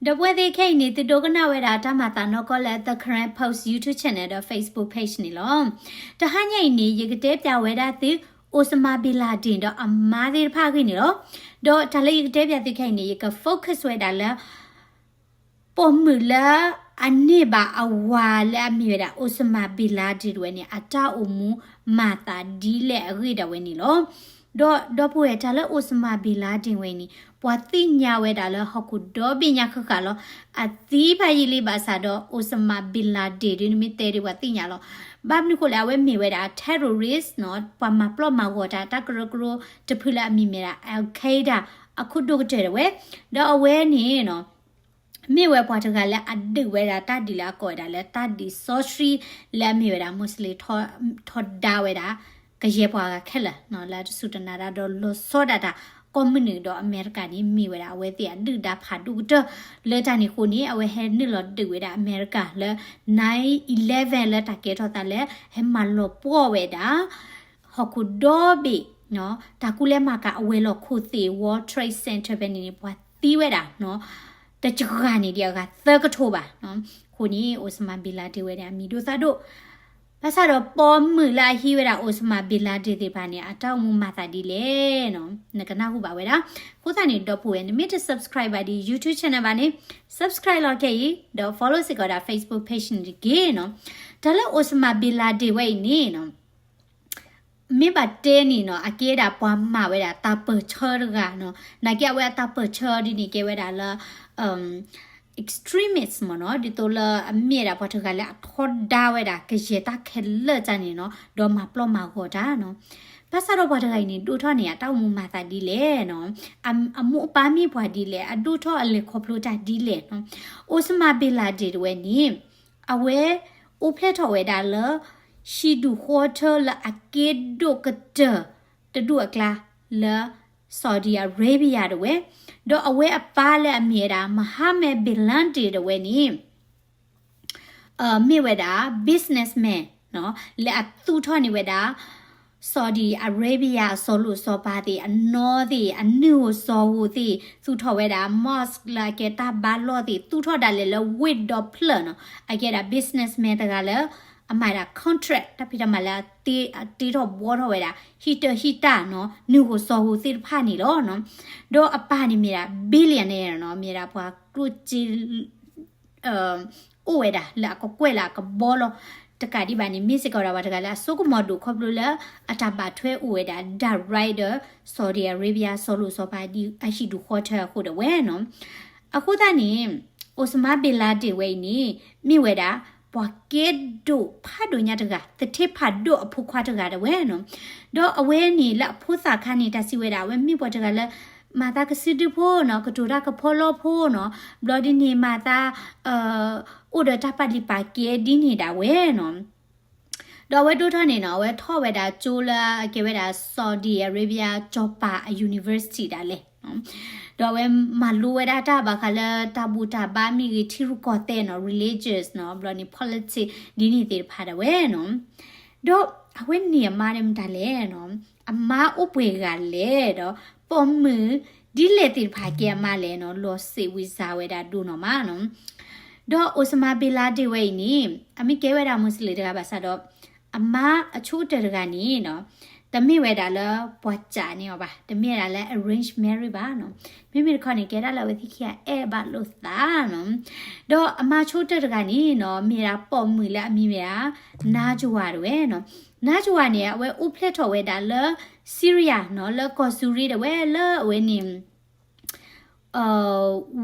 ဒီပုၢ်ဝဲၢ်သ့ၣ်ခဲအံၤန့ၣ် သုဒိကနၣ်ဝဲဒၣ်တၢ်မၤသးနီၢ်ကီၢ်လၢ The Karen Post YouTube channel ဒီး Facebook page န့ၣ်လီၤ. တဟါညါအံၤန့ၣ် ယကတဲပၠးဝဲဒၣ်သု Osama bin Laden ဒီးအမါသ့ၣ်တဖၣ်အဂ့ၢ်န့ၣ်လီၤ. ဒီးတၢ်လၢယကတဲပၠးသုခဲအံၤန့ၣ် ယက focus ဝဲဒၣ်လၢ ပိာ်မုၣ်လၢအန့ၢ်ဘၣ်အဝၤလၢအမ့ၢ်ဝဲဒၣ် Osama bin Laden ဝဲန့ၣ် အတၢ်အိၣ်မူမၤသးဒ်လဲၣ်အဂ့ၢ်ဒၣ်ဝဲန့ၣ်လီၤ. ဒီးဒီပုၢ်ဝဲၢ် တၢ်လၢ Osama bin Laden ဝဲအံၤန့ၣ် ပှၤသ့ၣ်ညါဝဲဒၣ်လၢဟီၣ်ခိၣ်ဒီဘ့ၣ်ညါဃၣ်ဃၣ်လီၤ. အသံဖးယံာ်လံဘၣ်ဆၣ်ဒီး Osama bin Laden ဒ်နမ့ၢ်တဲဒ်ပှၤသ့ၣ်ညါလီၤ. ဘၣ်မနုၤဃိလဲၣ် အဝဲမ့ၢ်ဝဲဒၣ် terrorist နီၤ, ပှၤမၤပျီၢ်မၤဂီၤတၢ်တၢ်ကရၢကရိတဖုလၢအမံၤမ့ၢ်ဒၣ် Al Qaeda အခိၣ်ဒိၣ်ကတၢၢ်ဒၣ်ဝဲ, ဒီးအဝဲန့ၣ်နီၤ မ့ၢ်ဝဲပှၤတဂၤလၢအဒုးဝဲဒၣ်တၢ်ဒ်လၢအကိးဝဲဒၣ်လၢတၢ်ဒုးစီဆှံ လၢအမ့ၢ်ဝဲဒၣ် Muslim ထီဒါဝဲဒၣ် ကယဲၢ်ပှၤဂၤခဲလၢာ်နီၤ လၢတစူၢ်တနာ်တၢ်ဒီးလီၤဆီဒၣ်တၢ် ကီၢ်မုၢ်နုာ်ဒီးအမဲရကၤန့ၣ် မ့ၢ်ဝဲဒၣ်အဝဲသ့ၣ်အဒုၣ်ဒါဖးဒိၣ်ကတၢၢ် လၢတၢ်န့ၣ်အဃိန့ၣ် အဝဲဟဲနုာ်လီၤဒုးဝဲဒၣ်အမဲရကၤလၢ nine eleven လၢတၢ်ကဲထီၣ်သးလၢ ဟဲမၤလီၤပှီၢ်ဝဲဒၣ် ဟီၣ်ခိၣ်ဒီဘ့ၣ် တၢ်ကူၣ်လဲၤမၤကၤအဝဲၤလီၢ်ခိၣ်သ့ၣ် World Trade Center ဖဲန့ၣ်န့ၣ် ပှၤသံဝဲဒၣ် တစှၤန့ၣ်ဒံးအဂၤသၢကထိဘၣ်. အဃိန့ၣ် Osama bin Laden ဝဲန့ၣ် အမံၤဒိၣ်သၣ်ဒိၣ်, ဘၣ်ဆၣ်ဒီးပိာ်မုၣ်လၢအဟံးဝဲဒၣ် Osama bin Laden သ့ၣ်တဖၣ်န့ၣ် အတၢ်အိၣ်မူမၤသးဒ်လဲၣ်နီၤ နကနၢ်ဟူဘၣ်ဝဲဒၣ်. အဃိသတးန့ၣ် ဒီပုၢ်ဝဲၢ် နမ့ၢ်တ subscribe ဘၣ်ဒ် YouTube channel ဘၣ်န့ၣ် subscribe လီၤခဲအံၤ ဒီး follow စ့ၢ်ကီးဒၣ် Facebook page န့ၣ်တက့ၢ်နီၤ. တၢ်လၢ Osama bin Laden ဝဲအံၤန့ၣ်နီၤ မ့ၢ်ဘၣ်တဲန့ၣ်နီၤ အကဲဒၣ်ပှၤမၤဝဲဒၣ်တၢ်ပၢၢ်ဆၢတဂၤနီၤ, နာ်က့အဝဲအတၢ်ပၢၢ်ဆၢဒ်န့ၣ် ကဲဝဲဒၣ်လၢ extremist မ့ၢ်နီၤ, ဒ်သိးလၢအမ့ၢ်ဒၣ်ပှၤတဂၤလၢအထီဒါဝဲဒၣ် ကယဲၢ်တၢ်ခဲလၢာ်တၢ်န့ၣ်နီၤ, ဒီးမၤပျီၢ်မၤဂီၤတၢ်နီၤ. ဘၣ်ဆၣ်ဒီးပှၤတဂၤအံၤန့ၣ် ဒိၣ်ထီၣ်န့ၣ် အတၢ်အိၣ်မူမၤသးဒ်လဲၣ်နီၤ, အမိၢ်အပၢ်မ့ၢ်ပှၤဒ်လဲၣ်, အဒိၣ်ထီၣ်အလဲၤခီဖျိတၢ်ဒ်လဲၣ်နီၤ. Osama bin Laden တဝဲန့ၣ် အဝဲအိၣ်ဖျဲၣ်ထီၣ်ဝဲဒၣ်လၢ ဟံၣ်ဒူၣ်ဃီထၢလၢအက့ဒိၣ်ကတၢၢ် တဒူၣ်အကျါလၢ Saudi Arabia တဝဲ, ဒီးအဝဲအပၢ်လၢအမ့ၢ်ဝဲဒၣ် Mohammed bin Laden တဝဲန့ၣ် မ့ၢ်ဝဲဒၣ် businessman နီၤ, လၢအသူၣ်ထီၣ်န့ၢ်ဝဲဒၣ် Saudi Arabia အစီၤလိၣ်စီၤပၤသ့ၣ် အနီၢ်သ့ၣ် အနုၢ်ဟူစီၤဟူသ့ၣ် သူၣ်ထီၣ်ဝဲဒၣ် mosque လၢအကဲတၢ်ဘါလီၢ်သ့ၣ် သူၣ်ထီၣ်ဒၣ်လဲာ်လၢဝ့ၢ်ဒီဖျၢၣ်နီၤ, အကဲဒၣ် businessman တဂၤလၢ အမၤဒၣ် contract တၢ်ဖံးတၢ်မၤလၢအတ့ထီၣ်ဘှီထီၣ်ဝဲဒၣ် ဟံၣ်တၢ်ဟံၣ်တၢ်နီၤ, နုၢ်ဟူစီၤဟူသ့ၣ်တဖၣ်န့ၣ်လီၤနီၤ. ဒီးအပၢ်န့ၣ်မ့ၢ်ဒၣ် billionaire နီၤ, မ့ၢ်ဒၣ်ပှၤကျိၣ်စ့ အိၣ်ဝဲဒၣ်လၢအကကွဲၢ်လၢအကဘီလီၤ. တကးဒံးဘၣ်န့ၣ် မ့ၢ်စ့ၢ်ကီးဒၣ်ပှၤတဂၤလၢအစိကမီၤဒိၣ်ခီဖျိလၢ အတၢ်ဘၣ်ထွဲအိၣ်ဝဲဒၣ် direct ဒီး Saudi Arabia စီၤလိၣ်စီၤပၤဒ်အဟံၣ်ဒူၣ်ဃီထၢအဃိဒၣ်ဝဲနီၤ. အဃိသတးန့ၣ် Osama bin Laden ဝဲအံၤန့ၣ် မ့ၢ်ဝဲဒၣ် ပှၤကဲဒိၣ်ဖးဒိၣ်ညါတဂၤ သထ့ဖးဒိၣ်အဖိခွါတဂၤဒၣ်ဝဲနီၤ. ဒီးအဝဲန့ၣ်လၢအဖိသၣ်ခါန့ၣ် တၢ်စံးဝဲဒၣ် အဝဲမ့ၢ်ပှၤတဂၤလၢ မၤသးကစုဒုဖိနီၤ, ကတိၤတၢ်ကဖီလီဖိနီၤ, ဘျီဒ်န့ၣ်မၤသး အိၣ်ဒီးတၢ်ပာ်လုၢ်ပာ်ကဲဒ်န့ၣ်ဒၣ်ဝဲနီၤ. ဒီးအဝဲဒိၣ်ထီၣ်န့ၣ်နီၤ အဝဲထီၣ်ဝဲဒၣ်ကၠိလၢအကဲဝဲဒၣ် Saudi Arabia စီၤပၤအ university ဒၣ်လဲာ် ဒီးအဝဲမၤလိဝဲဒၣ်တၢ်ဘၣ်ဃးလၢတၢ်ဘူၣ်တၢ်ဘါမ့ၢ်ဂ့ၤ ထံရူၢ်ကီၢ်သဲးနီၤ religious နီၤ ဘျီန့ၣ် politics ဒ်န့ၣ်သ့ၣ်တဖၣ်ဒၣ်ဝဲနီၤ. ဒီးအဝဲန့ၣ်အမါန့ၣ်မတၤလဲၣ်နီၤ, အမါအိၣ်ပှဲၤဂၤလဲၣ်ဒီး ပိာ်မုၣ်ဒ်လဲၣ်သ့ၣ်တဖၣ်ကဲအမါလဲၣ်နီၤ လီၤစံးဝံၤစၢ်ဝဲဒၣ်ဒိၣ်နီၢ်မးနီၤ. ဒီး Osama bin Laden ဝဲအံၤန့ၣ် အမ့ၢ်ကဲဝဲဒၣ် Muslim တဂၤဘၣ်ဆၣ်ဒီး အမါအဆိကတၢၢ်တဂၤန့ၣ်နီၤ တမ့ၢ်ဝဲဒၣ်လၢပှၤစံးန့ၢ်အီၤဘၣ်, တမ့ၢ်ဝဲဒၣ်လၢ arrange marriage ဘၣ်နီၤ. မ့မ့ၢ်တခီန့ၣ် ကဲဒၣ်လၢအဝဲသ့ၣ်ခံဂၤအဲၣ်ဘၣ်လိာ်သးနီၤ. ဒီးအမါဆိကတၢၢ်တဂၤန့ၣ်နီၤ မ့ၢ်ဒၣ်ပိာ်မုၣ်လၢအမံၤမ့ၢ်ဒၣ် Najwa တဝဲနီၤ. Najwa န့ၣ် အဝဲအိၣ်ဖျဲၣ်ထီၣ်ဝဲဒၣ်လၢ Syria နီၤ လၢကီၢ်စူၤရ့တဝဲလၢအဝဲန့ၣ်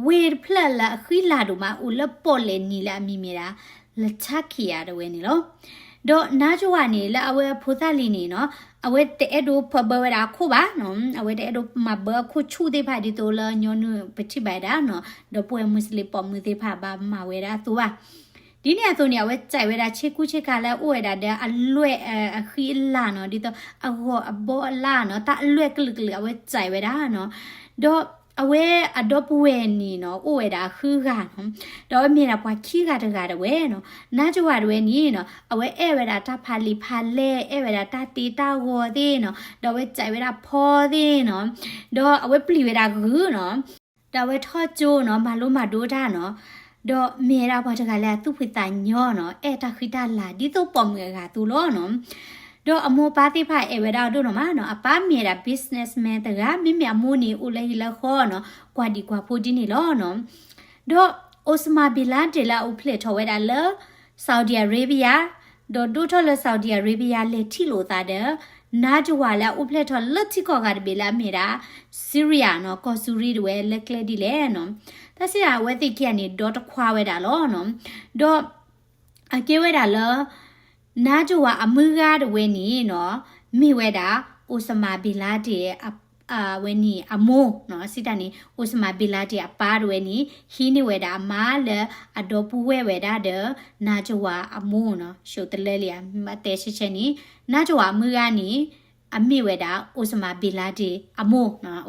ဝ့ၢ်တဖျၢၣ်လၢအဃံလၤဒိၣ်မး အိၣ်လၢပီၣ်လဲၣ်နံၤလၢအမံၤမ့ၢ်ဒၣ် Latakia တဝဲန့ၣ်လီၤ. ဒီး Najwa န့ၣ် လၢအဝဲဖိသၣ်လံၤန့ၣ်နီၤ အဝဲတအဲၣ်ဒိးပၢဘၢဝဲဒၣ်အခိၣ်ဘၣ်နီၤ, အဝဲတအဲၣ်ဒိးမၤဘၢအခိၣ်ဆူၣ်သ့ၣ်တဖၣ်ဒ်သိးလၢညီနုၢ်ပထံၣ်ဘၣ်ဝဲဒၣ်နီၤ, ဒီပုၢ်ဝဲၢ် Muslim ပိာ်မုၣ်သ့ၣ်တဖၣ်ဘၣ်မၤဝဲဒၣ်အသိးဘၣ်. ဒ်န့ၣ်အသိးန့ၣ် အဝဲစံးဝဲဒၣ်ဆ့ကူဆ့ကၤလၢအအိၣ်ဝဲဒၣ်ဒီးအလွဲၢ်အဃံအလၤနီၤ, ဒ်သိးအဂီၤအဘီအလါနီၤ, တၢ်အလွဲၢ်ကလုာ်ကလုာ် အဝဲစံးဝဲဒၣ်နီၤ. ဒီးအဝဲအဒီပုၢ်ဝဲၢ်န့ၣ်နီၤ အိၣ်ဝဲဒၣ်ဃုဂၤနီၤ, ဒီးအဝဲမ့ၢ်ဒၣ်ပှၤခံဂၤတဂၤတဝဲနီၤ. Najwa တဝဲန့ၣ်နီၤ အဝဲအဲၣ်ဝဲဒၣ်တၢ်ဖးလံာ်ဖးလဲၢ်, အဲၣ်ဝဲဒၣ်တၢ်တ့တၢ်ဂီၤသ့ၣ်နီၤ, ဒီးအဝဲစံးဝဲဒၣ်ဖီသ့ၣ်နီၤ, ဒီးအဝဲပျံၤဝဲဒၣ်ဂုၢ်နီၤ. ဒီးအဝဲထီၣ်ကၠိနီၤ မၤလိမၤဒိတၢ်နီၤ, ဒီးမ့ၢ်ဝဲဒၣ်ပှၤတဂၤလၢအသူၣ်ဖှံသးညီနီၤ အဲၣ်တၢ်ဃံတၢ်လၤ ဒ်သိးပိာ်မုၣ်အဂၤအသိးလီၤနီၤ. ဒီးအမိၢ်အပၢ်သ့ၣ်တဖၣ်အဲၣ်ဝဲဒၣ်အီၤဒိၣ်နီၤမးနီၤ, အပၢ်မ့ၢ်ဝဲဒၣ် businessman တဂၤ, မ့မ့ၢ်အမိၢ်န့ၣ် အိၣ်လၢဟံၣ်လၢဃီနီၤ, ကွၢ်ဒံးကွၢ်ဖိဒ်န့ၣ်လီၤနီၤ. ဒီး Osama bin Laden လၢအအိၣ်ဖျဲၣ်ထီၣ်ဝဲဒၣ်လၢ Saudi Arabia, ဒီးဒိၣ်ထီၣ်လၢ Saudi Arabia လဲၤထံၣ်လိာ်သးဒီး Najwa လၢအအိၣ်ဖျဲၣ်ထီၣ်လၢထံကီၢ်ဂၤတဘ့ၣ်လၢအမ့ၢ်ဒၣ် Syria နီၤ, ကီၢ်စူၤရံတဝဲလၢကျဲဒ်လဲၣ်နီၤ. တၢ်စံးဒၣ်အဝဲသ့ၣ်ခံဂၤန့ၣ် ဒီတခွါဝဲဒၣ်လီၤနီၤ. ဒီး အကဲဝဲဒၣ်လၢ Najwa အမုၢ်ဂၤတဝဲန့ၣ်နီၤ, မ့ၢ်ဝဲဒၣ် Osama bin Laden အဝဲန့ၣ်အမိၢ်နီၤ, စံးတၢ်န့ၣ် Osama bin Laden အပၢ်တဝဲန့ၣ် ဟံးန့ၢ်ဝဲဒၣ်အမါလၢအဒီပုၢ်ဝဲၢ်ဝဲဒၣ်ဒီး Najwa အမိၢ်နီၤ, ဆိတလၢလံဧါ, တဲဆဲဆဲန့ၣ် Najwa အမုၢ်ဂၤန့ၣ် အမ့ၢ်ဝဲဒၣ် Osama bin Laden အမိၢ်နီၤ,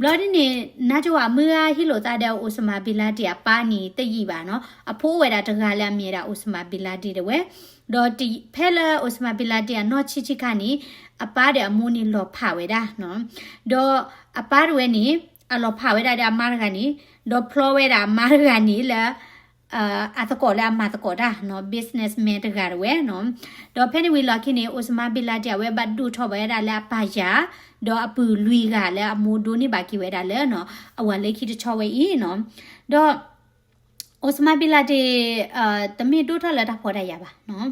ဘျီဒ်န့ၣ် Najwa အမုၢ်ဂၤဟ့ၣ်လိာ်သးဒီး Osama bin Laden အပၢ်န့ၣ်တယံာ်ဘၣ်နီၤ, အဖိအိၣ်ဝဲဒၣ်တဂၤလၢအမ့ၢ်ဝဲဒၣ် Osama bin Laden တဝဲ, ဒီးဖဲလၢ Osama bin Laden အနီၢ်ဆံးဆံးခါန့ၣ် အပၢ်ဒီးအမိၢ်န့ၣ်လီၤဖးဝဲဒၣ်နီၤ, ဒီးအပၢ်တဝဲန့ၣ် အလီၤဖးဝဲဒၣ်ဒီးအမါတဂၤန့ၣ်, ဒီးဖျီဝဲဒၣ်အမါတဂၤန့ၣ်လၢ အသကိးလၢအမၤသကိးတၢ်နီၤ, businessman တဂၤတဝဲနီၤ. ဒီးဖဲန့ၣ်ဝံၤလီၢ်ခံန့ၣ် Osama bin Laden အဝဲဘၣ်ဒိၣ်ထီၣ်ဘၣ်ဝဲဒၣ်လၢအပၢ်ယၤ, ဒီးအပုၢ်လွံၢ်ဂၤလၢအမိၢ်ဒိးန့ၢ်ဘၣ်က့ၤဝဲဒၣ်လၢနီၤ, အဝၤလၢခံတဆီဝဲအံၤနီၤ. ဒီး Osama bin Laden တမ့ၢ်ဒိၣ်ထီၣ်လၢတၢ်ဖှီၣ်တၢ်ယာ်ဘၣ်နီၤ,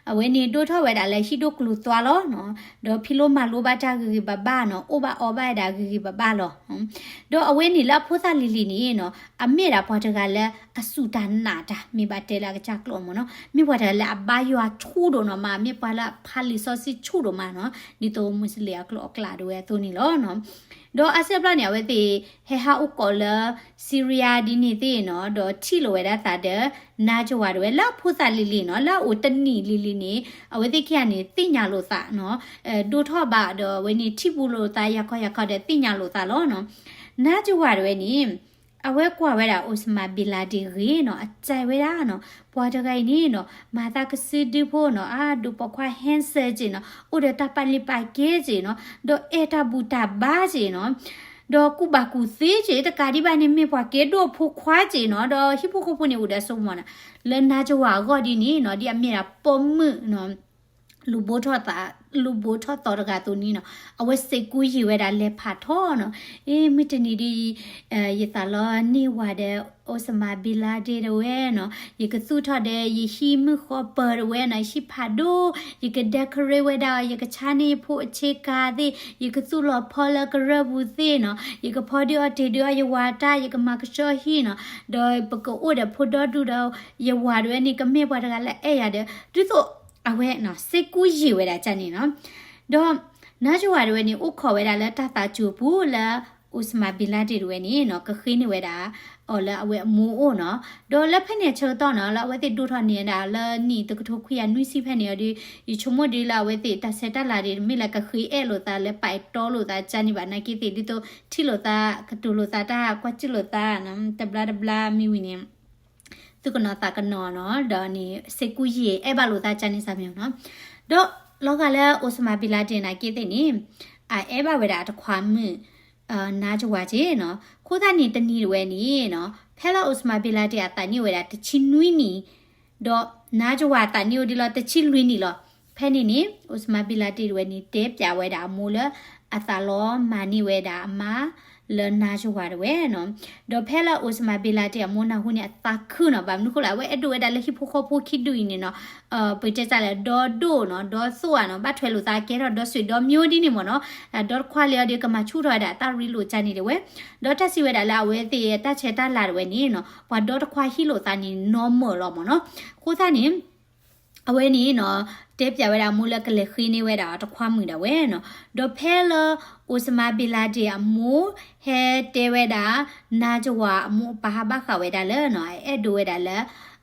အဝဲန့ၣ်ဒိၣ်ထီၣ်ဝဲဒၣ်လၢဟံၣ်ဒိၣ်ကျိၤသွါလီၤနီၤ, ဒီးဖံးလိမၤလိဘၣ်တၢ်ဂ့ၤဂ့ၤဘၣ်ဘၣ်နီၤ, အိၣ်ဘၣ်အီဘၣ်ဝဲဒၣ်ဂ့ၤဂ့ၤဘၣ်ဘၣ်လီၤ. ဒီးအဝဲန့ၣ်လၢအဖိသၣ်လံၤလံၤန့ၣ်နီၤ, အမ့ၢ်ဒၣ်ပှၤတဂၤလၢအစူၢ်တၢ်နာ်တၢ် မ့ၢ်ဘၣ်တဲလၢအကစၢ်ကျိာ်မ့ၢ်နီၤ, မ့ၢ်ပှၤတဂၤလၢအဘါယွၤဆူၣ်ဒိၣ်နီၤမး, မ့ၢ်ပှၤလၢအဖးလံာ်စီဆှံဆူၣ်ဒိၣ်မးနီၤ, ဒ်သိးမူစလ့ၣ်အကျိာ်အကျဲတဝဲအသိးန့ၣ်လီၤနီၤ. ဒီးအါစုအါဘျီန့ၣ် အဝဲသ့ၣ် ဟဲဟးအိၣ်ကိးလၢ Syria ဒ်န့ၣ်သ့ၣ်နီၤ, ဒီးထံၣ်လိာ်ဝဲဒၣ်သးဒီး Najwa တဝဲလၢအဖိသၣ်လံၤလံၤနီၤ, လၢအအိၣ်တနံၣ်လံၤလံၤန့ၣ် အဝဲသ့ၣ်ခံဂၤန့ၣ် သ့ၣ်ညါလိာ်သးနီၤ, ဒိၣ်ထီၣ်ဘၣ်ဒီးအဝဲန့ၣ်ထံၣ်ပူၤလိာ်သး ယၤခီယၤခီဒီးသ့ၣ်ညါလိာ်သးလီၤနီၤ. Najwa တဝဲန့ၣ် အဝဲကွၢ်ဝဲဒၣ် Osama bin Laden ဂ့ၤနီၤ, အစဲးဝဲဒၣ်နီၤ, ပှၤတဂၤအံၤန့ၣ်နီၤ, မၤသးကစုဒုဖိနီၤ, အါဒိးပိာ်ခွါ handsome က့နီၤ, အိၣ်ဒီးတၢ်ပာ်လုၢ်ပာ်ကဲက့နီၤ, ဒီးအဲၣ်တၢ်ဘူၣ်တၢ်ဘါက့နီၤ, ဒီးကူၣ်ဘၣ်ကူၣ်သ့က့, တကးဒံးဘၣ်န့ၣ် မ့ၢ်ပှၤကဲဒိၣ်ဖိခွါက့နီၤ, ဒီးဟံၣ်ဖိဃီဖိန့ၣ်အိၣ်ဒီးအစိကမီၤနီၤ, လၢ Najwa အဂီၢ်ဒ်န့ၣ်နီၤ, ဒ်အမ့ၢ်ဒၣ်ပိာ်မုၣ်နီၤ လူၤဘိထီၣ်သး လူၤဘိထီၣ်သီတဂၤအသိးန့ၣ်နီၤ, အဝဲစ့းကူယံာ်ဝဲဒၣ်လဲၤဖးထီနီၤ, အ့ မုၢ်တနံၤဒ်အံၤ ယသးလီန့ၢ်ဝၤဒီး Osama bin Laden တဝဲနီၤ, ယကသူၣ်ထီၣ်ဒီးယဟံၣ်မုၢ်ဃီပၢၤတဝဲနီၤ, ဟံၣ်ဖးဒိၣ်, ယက decorate ဝဲဒၣ်အီၤ, ယကဆါန့ၢ်ယဖိအဆ့ကၤသ့ၣ်, ယကသူၣ်လီၤဖီလၢကရၢၢ်ပူၤသ့ၣ်နီၤ, ယကဖီဒုးအီၣ်တ့ၢ်ဒုးအီၣ်ယဝၤတၢ်, ယကမၤကဆှီဟံၣ်နီၤ, ဒီးပကအိၣ်ဒီးဖိဒီဒူၣ်ဒီး ယဝၤတဝဲန့ၣ် ကမ့ၢ်ပှၤတဂၤလၢအဲၣ်ယၤဒီး ဒ်သိး အဝဲနီၤ စ့းကူယံာ်ဝဲဒၣ်ကန့ၣ်နီၤ. ဒီး Najwa တဝဲန့ၣ် အိၣ်ခိးဝဲဒၣ်လၢတၢ်သးစူၤပူၤလၢ Osama bin Laden တဝဲန့ၣ်နီၤ ကဃ့န့ၢ်ဝဲဒၣ်အီၤလၢအဝဲအမိၢ်အိၣ်နီၤ. ဒီးလၢဖဲန့ၣ်အဆၢကတီၢ်နီၤ လၢအဝဲသ့ၣ်ဒိၣ်ထီၣ်န့ၢ်ဒၣ်လၢနံၣ်တကထိခွံကယၤနွံဆံဖဲန့ၣ်အီၤဒီး ယဆိကမိၣ်ဒ်လၢအဝဲသ့ၣ်တၢ်ဆဲးတၢ်လၤဒ် တမ့ၢ်လၢကဃ့အဲၣ်လိာ်သးလၢပာ်အဲၣ်တီလိာ်သးကန့ၣ်ဘၣ် နာ်က့သ့ၣ် ဒ်သိးထံၣ်လိာ်သး ကတိၤလိာ်သးတၢ် ကွၢ်စူၣ်လိာ်သး တဘျါတဘျါမ့ၢ်ဝံၤန့ၣ် သူၣ်ကနီၤသးကနီၤနီၤ ဒီးန့ၣ် စ့းကူယံာ်အဲၣ်ဘၣ်လိာ်သးကန့ၣ်စၢ်မ့ၢ်နီၤ. ဒီးလီၤဂာ်လၢ Osama bin Laden နာ်က့သ့ၣ်န့ၣ် အအဲၣ်ဘၣ်ဝဲဒၣ်အတခွါမုၣ် Najwa က့နီၤ. အဃိသတးန့ၣ် တနံၤတဝဲန့ၣ်နီၤ ဖဲလၢ Osama bin Laden အသးနံၣ်အိၣ်ဝဲဒၣ်တဆံနွံနံၣ် ဒီး Najwa အသးနံၣ်အိၣ်ဒ်လီၤတဆံလွံၢ်နံၣ်လီၤ. ဖဲန့ၣ်န့ၣ် Osama bin Laden တဝဲန့ၣ် တဲပၠးဝဲဒၣ်အမိၢ်လၢ အသးလီမၤန့ၢ်ဝဲဒၣ်အမါ လၢ Najwa တဝဲနီၤ. ဒီးဖဲလၢ Osama bin Laden အမိၢ်နၢ်ဟူန့ၣ် အသးခုနီၤ. ဘၣ်မနုၤဃိလဲၣ် အဝဲအဲၣ်ဒိးဝဲဒၣ်လၢဟံၣ်ဖိဃီဖိခံဒူၣ်အံၤန့ၣ်နီၤ ပတဲတၢ်လၢဒီဒိၣ်နီၤ ဒီသိၣ်ဧါနီၤ ဘၣ်ထွဲလိာ်သးကဲထီၣ်ဒီဆွေဒီမျိုးဒ်န့ၣ်မ့ၢ်နီၤ. ဒီတခွါလၢအီၤဒီးကမၤဆူၣ်ထီၣ်ဝဲဒၣ်တၢ်ရ့လိာ်ကန့ၣ်တဝဲ ဒီးတၢ်စံးဝဲဒၣ်လၢအဝဲသ့ၣ်တၢ်ဆဲးတၢ်လၤတဝဲန့ၣ်နီၤ ပှၤဒီတခွါဟံၣ်လိာ်သးန့ၣ်နီမၢာ်လီၤမ့ၢ်နီၤ. အဃိသတးန့ၣ် အဝဲန့ၣ်နီၤ တဲပၠးဝဲဒၣ်အမိၢ်လၢကလဲၤဃ့န့ၢ်ဝဲဒၣ်တခွါမုၣ်ဒၣ်ဝဲနီၤ. ဒီးဖဲလၢ Osama bin Laden အမိၢ် ဟဲတဲဝဲဒၣ် Najwa အမိၢ်အပၢ်ဟးဘၣ်ဃးဝဲဒၣ်လၢနီၤ အအဲၣ်ဒိးဝဲဒၣ်လၢ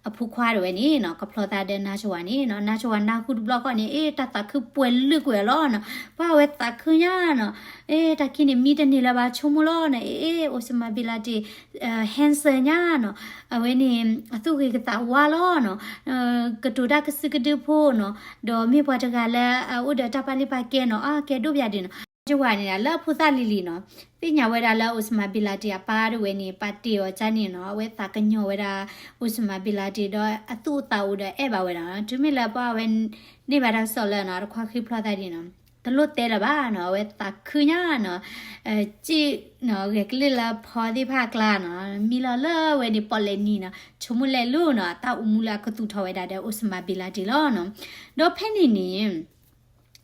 အဖိခွါတဝဲန့ၣ်နီၤ ကဖျီသးဒီး Najwa န့ၣ်နီၤ Najwa နၢ်ဟူတဘျီဃီန့ၣ် အ့ တၢ်သးခုပှဲၤလုာ်ကွံာ်အီၤလီၤနီၤ. ပှၤအဝဲသးခုညါနီၤ အ့ တၢ်ခံန့ၣ်မံတန့ၢ်လၢၤဘၣ်ဆိကမိၣ်လီၤနီၤ အ့ Osama bin Laden handsome ညါနီၤ အဝဲန့ၣ် အသူၣ်ဂ့ၤကသးဝါလီၤနီၤ ကတိၤတၢ်ကစုကဒုဖိနီၤ ဒီးမ့ၢ်ပှၤတဂၤလၢအအိၣ်ဒီးတၢ်ပာ်လုၢ်ပာ်ကဲနီၤ အကဲဒိၣ်ပယၤဒုးနီၤ နါကဝၤန့ၣ်ဒၣ်လၢအဖိသၣ်လံၤလံၤနီၤ, သ့ၣ်ညါဝဲဒၣ်လၢ Osama bin Laden အပၢ်တဝဲန့ၣ် ပာ်တ့ၢ်အီၤကန့ၣ်နီၤ, အဝဲသးကညီၤဝဲဒၣ် Osama bin Laden ဒီးအသူၣ်အသးအိၣ်ဒီးအဲၣ်ဘၣ်ဝဲဒၣ်နီၤ, တုၤမ့ၢ်လၢပှၤဝဲန့ၢ်ဘၣ်တၢ်ကစီၣ်လၢနီၤ တခွါဃံဖျီသးဒ်နီၤ, တလိၣ်တဲလၢၤဘၣ်နီၤ, အဝဲသးခုညါနီၤ, စ့ၢ်နီၤဂဲၤကလံၣ်လၢဖီသ့ၣ်တဖၣ်အကျါနီၤ, မံလီၤလၢဝဲန့ၣ်ပီၣ်လဲၣ်နံၤနီၤ, ဆိကမိၣ်လဲၤလိၤနီၤ, အတၢ်အိၣ်မူလၢအကသူၣ်ထီၣ်ဝဲဒၣ်ဒီး Osama bin Laden လီၤနီၤ, ဒီးဖဲန့ၣ်န့ၣ်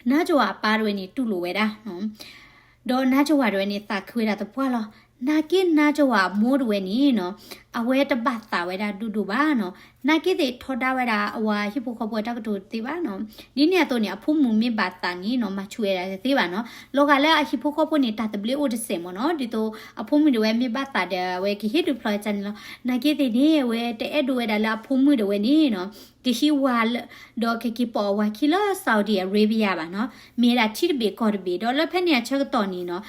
နါကဝၤအပၢ်တဝဲန့ၣ် တူၢ်လိာ်ဝဲဒၣ်နီၤ, ဒီးနါကဝၤတဝဲန့ၣ် သးခုဝဲဒၣ်သပှၢ်လီၤ. နာ်က့နါကဝၤအမိၢ်တဝဲန့ၣ်နီၤ, အဝဲတဘၣ်သးဝဲဒၣ်ဒိၣ်ဒိၣ်ဘၣ်နီၤ, နာ်က့သ့ၣ်ထီဒါဝဲဒၣ်အဝၤဟံၣ်ဖိဃီဖိတၢ်ကတိၤတသ့ဘၣ်နီၤ, ဒ်န့ၣ်အသိးန့ၣ် အဖိမုၣ်မ့ၢ်ဘၣ်သးန့ၣ်နီၤ မၤဆူၣ်ဝဲဒၣ်တသ့ဘၣ်နီၤ, လီၤဂာ်လၢအဟံၣ်ဖိဃီဖိန့ၣ် တၢ်သဘျ့အိၣ်တစဲးမ့ၢ်နီၤ, ဒ်သိးအဖိမုၣ်တဝဲမ့ၢ်ဘၣ်သးဒီး အဝဲကဟ့ၣ်ဒုးဖျီကန့ၣ်လီၤ. နာ်က့သ့ၣ်န့ၣ် အဝဲတအဲၣ်ဒိးဝဲဒၣ်လၢအဖိမုၣ်တဝဲန့ၣ်နီၤ ကဟံးဝၤလၢ ဒီးကက့ၤပိာ်အဝၤခံလၢ Saudi Arabia ဘၣ်နီၤ, မ့ၢ်ဝဲဒၣ်ထံတဘ့ၣ်ကီၢ်တဘ့ၣ်, ဒီးလၢဖဲန့ၣ်အဆၢကတီၢ်န့ၣ်နီၤ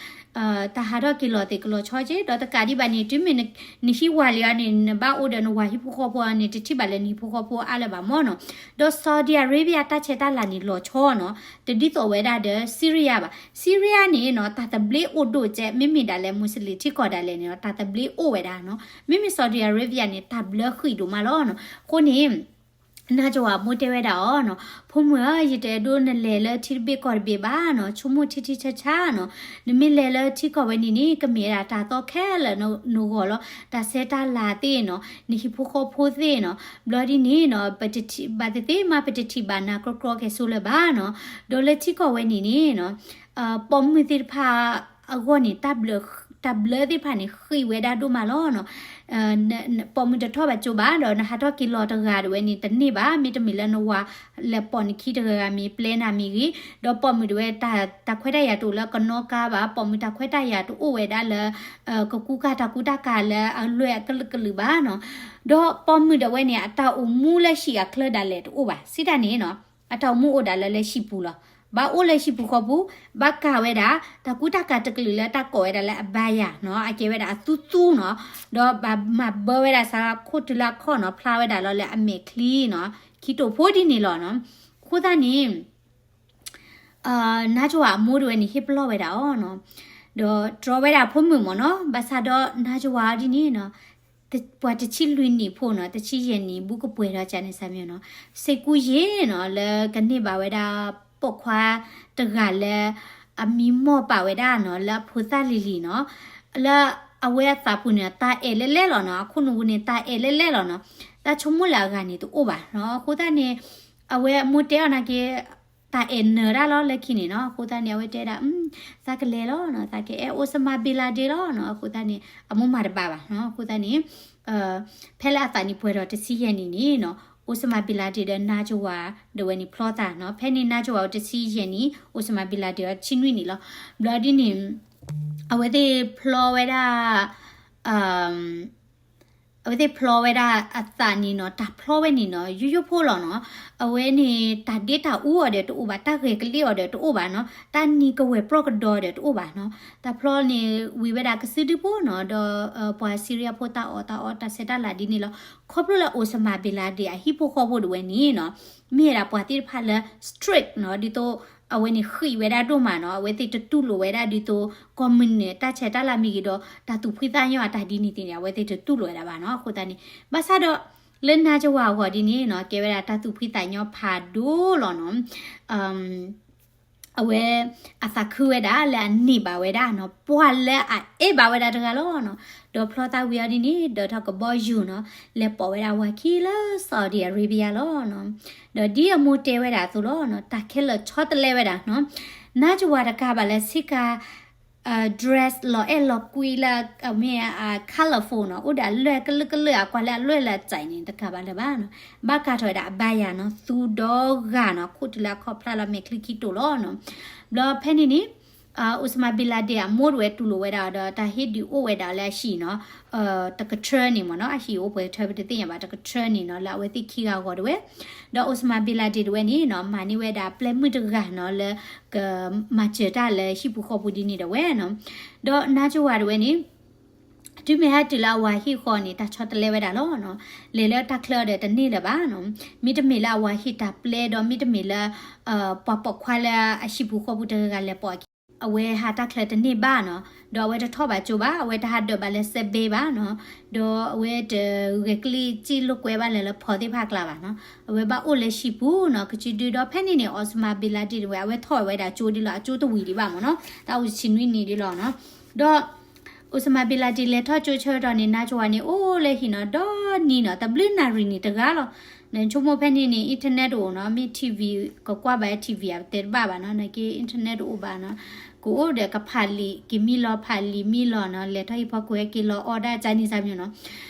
တၢ်ဟးထီၣ်က့ၤလီၤသ့ၣ်ကလီၤဆီက့, ဒီးတကးဒံးဘၣ်န့ၣ် တုၤမ့ၢ်နဟံးဝၤလံအီၤန့ၣ် နဘၣ်အိၣ်ဒီးနဝၤဟံၣ်ဖိဃီဖိအီၤန့ၣ် တထံၣ်ဘၣ်လၢနဟံၣ်ဖိဃီဖိအါလၢၤဘၣ်မ့ၢ်နီၤ, ဒီး Saudi Arabia တၢ်ဆဲးတၢ်လၤန့ၣ်လီၤဆီနီၤ, တဒ်သိးဝဲဒၣ်ဒီး Syria ဘၣ်, Syria န့ၣ်နီၤ တၢ်သဘျ့အိၣ်ဒိၣ်ကဲ, မ့မ့ၢ်ဒၣ်လဲာ် Muslim ထံကီၢ်ဒၣ်လဲာ်န့ၣ်နီၤ တၢ်သဘျ့အိၣ်ဝဲဒၣ်နီၤ, မ့မ့ၢ် Saudi Arabia န့ၣ် တၢ်ဘျၢဃံးဒိၣ်မးလီၤနီၤ, အဃိန့ၣ် နါကဝၤအမိၢ်တဲဝဲဒၣ်အီၤနီၤ, ဖိမုၣ်ဧၢ, ယတအဲၣ်ဒိးနလဲၤလၢထံတဘ့ၣ်ကီၢ်တဘ့ၣ်ဘၣ်နီၤ, ဆိကမိၣ်ထံထံဆးဆးနီၤ, နမ့ၢ်လဲၤလၢထံကီၢ်ဝဲန့ၣ်န့ၣ် ကမ့ၢ်ဝဲဒၣ်တၢ်သီခဲလၢာ်နဂီၢ်လီၤ, တၢ်ဆဲးတၢ်လၤသ့ၣ်နီၤ, နဟံၣ်ဖိဃီဖိသ့ၣ်နီၤ, ဘျီဒ်န့ၣ်နီၤ ပတထံၣ်ဘၣ်သ့ၣ်သ့ၣ်မး ပတထံၣ်ဘၣ်နၤကြီကြီကဲဆိလၢၤဘၣ်နီၤ, ဒီးလၢထံကီၢ်ဝဲန့ၣ်န့ၣ်နီၤ ပိာ်မုၣ်သ့ၣ်တဖၣ်အဂီၢ်န့ၣ် တၢ်ဘျၢသ့ၣ်တဖၣ်န့ၣ် ဃံးဝဲဒၣ်ဒိၣ်မးလီၤနီၤ, ပိာ်မုၣ်တထီၣ်ဘၣ်ကၠိဘၣ်, ဒီးနဟးထီၣ်က့ၤလီၤတဂၤတဝဲန့ၣ် တန့ၢ်ဘၣ်, မ့တမ့ၢ်လၢနဝၤလဲၤပိာ်နခံတဂၤဂၤမ့ၢ်ပျဲနၤမ့ၢ်ဂ့ၤ, ဒီးပိာ်မုၣ်တဝဲ တၢ်ခွဲးတၢ်ယာ်တအိၣ်လၢကနီကါဘၣ်, ပိာ်မုၣ်တၢ်ခွဲးတၢ်ယာ်တအိၣ်ဝဲဒၣ်လၢ ကကူကၤတၢ်ကူတၢ်ကၤလၢအလွဲၢ်အကလုာ်ကလုာ်ဘၣ်နီၤ, ဒီးပိာ်မုၣ်တဝဲန့ၣ် အတၢ်အိၣ်မူလၢဟံၣ်အချၢဒၣ်လဲာ်တအိၣ်ဘၣ်, စံးတၢ်န့ၣ်နီၤ အတၢ်အိၣ်မူအိၣ်ဒၣ်လၢလၢဟံၣ်ပူၤလီၤ, ဘၣ်အိၣ်လၢဟံၣ်ပူၤဃီပူၤ, ဘၣ်ကၤဝဲဒၣ် တၢ်ကူတၢ်ကၤတကလုာ်လၢတၢ်ကိးဝဲဒၣ်လၢအဘါယၤနီၤ, အကဲဝဲဒၣ်အသူသူနီၤ, ဒီးဘၣ်မၤဘၢဝဲဒၣ်စးခိၣ်တုၤလၢအခီၣ်နီၤ, ဖျါဝဲဒၣ်လီၤလၢအမဲာ်ချံနီၤ, ခံတိာ်ဖိဒ်န့ၣ်လီၤနီၤ, အဃိသတးန့ၣ် နါကဝၤအမိၢ်တဝဲန့ၣ် ဟ့ၣ်ပလီၢ်ဝဲဒၣ်အီၤနီၤ, ဒီးတြီဝဲဒၣ်ဖိမုၣ်မ့ၢ်နီၤ, ဘၣ်ဆၣ်ဒီးနါကဝၤအီၤဒ်န့ၣ်နီၤ, ပှၤတဆံလွံၢ်နံၣ်ဖိနီၤ, တဆံယဲၢ်နံၣ် ဘူးကပှဲၤထီၣ်ကန့ၣ်စၢ်မ့ၢ်နီၤ, စ့းကူယဲၢ်နီၤ, လၢကန့ၢ်ဘၣ်ဝဲဒၣ် ပိာ်ခွါတဂၤလၢ အမံမီၢ်ပာ်ဝဲဒၣ်နီၤ, လၢအဖိသၣ်လံၤလံၤနီၤ, လၢအဝဲအသးပူၤန့ၣ် တၢ်အဲၣ်လဲၣ်လဲၣ်လီၤနီၤ, အခိၣ်နူာ်ပူၤန့ၣ် တၢ်အဲၣ်လဲၣ်လဲၣ်လီၤနီၤ, တၢ်ဆိကမိၣ်လၢအဂၤန့ၣ်တအိၣ်ဘၣ်နီၤ, အဃိသတးန့ၣ် အဝဲအမိၢ်တဲအီၤနာ်က့ တၢ်အဲၣ်နၢၤတၢ်လီၤလၢခံန့ၣ်နီၤ, အဃိသတးန့ၣ် အဝဲတဲဒၣ် သးကလဲၤလီၤနီၤ, သးကအဲၣ် Osama bin Laden လီၤနီၤ, အဃိသတးန့ၣ် အမိၢ်မၤတဘၣ်ဘၣ်နီၤ, အဃိသတးန့ၣ် ဖဲလၢအသးနံၣ်ပှဲၤထီၣ်တဆံယဲၢ်နံၣ်န့ၣ်နီၤ, Osama bin Laden ဒီးနါကဝၤဒီးဝဲန့ၣ်ဖျီသးနီၤ, ဖဲန့ၣ်နါကဝၤအီၤတဆံယဲၢ်နံၣ်, Osama bin Laden အီၤတဆံနွံနံၣ်လီၤ, ဘျီဒ်န့ၣ် အဝဲသ့ၣ်ဖျီဝဲဒၣ် အဝဲသ့ၣ်ဖျီဝဲဒၣ်အသးန့ၣ်နီၤ, တၢ်ဖျီဝဲန့ၣ်နီၤ ယိယိဖိလီၤနီၤ, အဝဲန့ၣ် တၢ်ဒ့တၢ်အူအီၤဒီးတအိၣ်ဘၣ်, တၢ်ဂဲၤကလံၣ်အီၤဒီးတအိၣ်ဘၣ်နီၤ, တၢ်နံၤကဝဲၤပြီၣ်ကဒီးဒီးတအိၣ်ဘၣ်နီၤ, တၢ်ဖျီန့ၣ်ဝံၤဝဲဒၣ်ကစုဒုဖိနီၤ, ဒီးပှၤ Syria ဖိတၢ်အီၣ်တၢ်အီတၢ်ဆဲးတၢ်လၤဒ်န့ၣ်လီၤ, ခီဖျိလၢ Osama bin Laden အဟံၣ်ဖိဃီဖိတဝဲန့ၣ်နီၤ, မ့ၢ်ဝဲဒၣ်ပှၤသ့ၣ်တဖၣ်လၢ strict နီၤ, ဒ်သိး အဝဲန့ၣ်ဃံးဝဲဒၣ်ဒိၣ်မးနီၤ, အဝဲသ့ၣ်တတူၢ်လိာ်ဝဲဒၣ်ဒ်သိး ကီၢ်မုၢ်နုာ်တၢ်ဆဲးတၢ်လၤမ့ၢ်ဂ့ၤဒီး တၢ်သူၣ်ဖှံသးညီအတၢ်ဒ်န့ၣ်သ့ၣ်န့ၣ် အဝဲသ့ၣ်တတူၢ်လိာ်ဝဲဒၣ်ဘၣ်နီၤ, အဃိသတးန့ၣ် ဘၣ်ဆၣ်ဒီး လၢနါကဝၤအဂီၢ်ဒ်န့ၣ်နီၤ ကဲဝဲဒၣ်တၢ်သူၣ်ဖှံသးညီဖးဒိၣ်လီၤနီၤ, အဝဲ အသးခုဝဲဒၣ်လၢအန့ၢ်ဘၣ်ဝဲဒၣ်နီၤ, ပှၤလၢအအဲၣ်ဘၣ်ဝဲဒၣ်တဂၤလီၤနီၤ, ဒီးဖျီသးဝံၤအီၤဒ်န့ၣ် ဒၢးထီၣ်ကဘီယူၤနီၤ, လဲၤပိာ်ဝဲဒၣ်ဝၤခံလၢ Saudi Arabia လီၤနီၤ, ဒီးဒ်အမိၢ်တဲဝဲဒၣ်အသိးလီၤနီၤ, တၢ်ခဲလၢာ်ဆီတလဲဝဲဒၣ်နီၤ, နါကဝၤတကးဘၣ်လၢဆ့ကၤ dress လီၤအဲၣ်လီၤကွံလၢ အမ့ၢ် colorful နီၤ, အိၣ်ဒီးအလွဲၢ်ကလုာ်ကလုာ် အကွၢ်လၢအလွဲၢ်လၢအစဲးန့ၣ် တကးဘၣ်လၢၤဘၣ်နီၤ, ဘၣ်ကၤထီၣ်ဝဲဒၣ်အဘါယၤနီၤ, သူဒီဂၤနီၤ, ခိၣ်တုၤလၢအခီၣ်ဖျါလီၤမဲာ်ချံခံတိာ်လီၤနီၤ, ဘျီဖဲန့ၣ်န့ၣ် Osama bin Laden အမိၢ်တဝဲတူၢ်လိာ်ဝဲဒၣ်အီၤဒီး တၢ်ဟ့ၣ်ဒုးအိၣ်ဝဲဒၣ်လၢအဟံၣ်နီၤ, တကထၢန့ၣ်မ့ၢ်နီၤ, အဟံၣ်အိၣ်ပှဲၤကထၢပတသ့ၣ်ညါဘၣ်, တကထၢန့ၣ်နီၤ, လၢအဝဲသ့ၣ်ခံဂၤအဂီၢ်တဝဲ, ဒီး Osama bin Laden တဝဲန့ၣ်နီၤ, မၤန့ၢ်ဝဲဒၣ်ပျဲၢ်မုၣ်တဂၤနီၤ, လၢကမၤစၢၤတၢ်လၢဟံၣ်ပူၤဃီပူၤဒ်န့ၣ်တဝဲနီၤ, ဒီးနါကဝၤတဝဲန့ၣ် တုၤမ့ၢ်ဟဲတုၤလၢအဝၤဟံၣ်ဃီန့ၣ် တၢ်ဆီတလဲဝဲဒၣ်လီၤနီၤ, လဲၤလၢတၢ်ချၢအီၤဒီးတန့ၢ်လၢၤဘၣ်နီၤ, မ့တမ့ၢ်လၢအဝၤဟ့ၣ်တၢ်ပျဲ ဒီးမ့တမ့ၢ်လၢ ပှၤပိာ်ခွါလၢအဟံၣ်ပူၤဃီပူၤတဂၤဂၤလဲၤပိာ်အခံ အဝဲဟးတၢ်ချၢတန့ၢ်ဘၣ်နီၤ, ဒီးအဝဲတထီၣ်ဘၣ်ကၠိဘၣ်, အဝဲတဟးဒၢးဘၣ်လၢစဲဘ့ဘၣ်နီၤ, ဒီးအဝဲတဂဲၤကလံၣ်စံၣ်လိာ်ကွဲဘၣ်လၢ လၢဖီသ့ၣ်တဖၣ်အကျါဘၣ်နီၤ, အဝဲဘၣ်အိၣ်လၢဟံၣ်ပူၤနီၤ, ကစုဒုဒီးဖဲန့ၣ်န့ၣ် Osama bin Laden ဝဲ အဝဲထီၣ်ဝဲဒၣ်ကၠိဒ်လီၤ, အကၠိတဝံၤဒံးဘၣ်မ့ၢ်နီၤ, တၢ်အိၣ်ဆံနွံနံၣ်ဒ်လီၤနီၤ, ဒီး Osama bin Laden လဲၤထီၣ်ကၠိဆၢကတီၢ်န့ၣ် Najwa န့ၣ် အိၣ်လၢဟံၣ်နီၤ, ဒီနံၤနီၤ, တဘျုးနၣ်ရံၣ်န့ၣ်တဂၤလီၤ, နဆိကမိၣ်ဖဲန့ၣ်န့ၣ် internet တအိၣ်နီၤ, မ့ၢ် TV ကကွၢ်ဘၣ် TV အတဲတဘၣ်ဘၣ်နီၤ, နာ်က့ internet တအိၣ်ဘၣ်နီၤ, ကအိၣ်ဒီးကဖးလံာ် က့ၤမံလီၤ ဖးလံာ်မံလီၤနီၤ, လဲၤထီၣ်ဟံၣ်ဖိကီၢ်ဖိ က့ၤလီၤအီၣ်ဒၣ် ကၠါနံၤစၢ်မံနီၤ,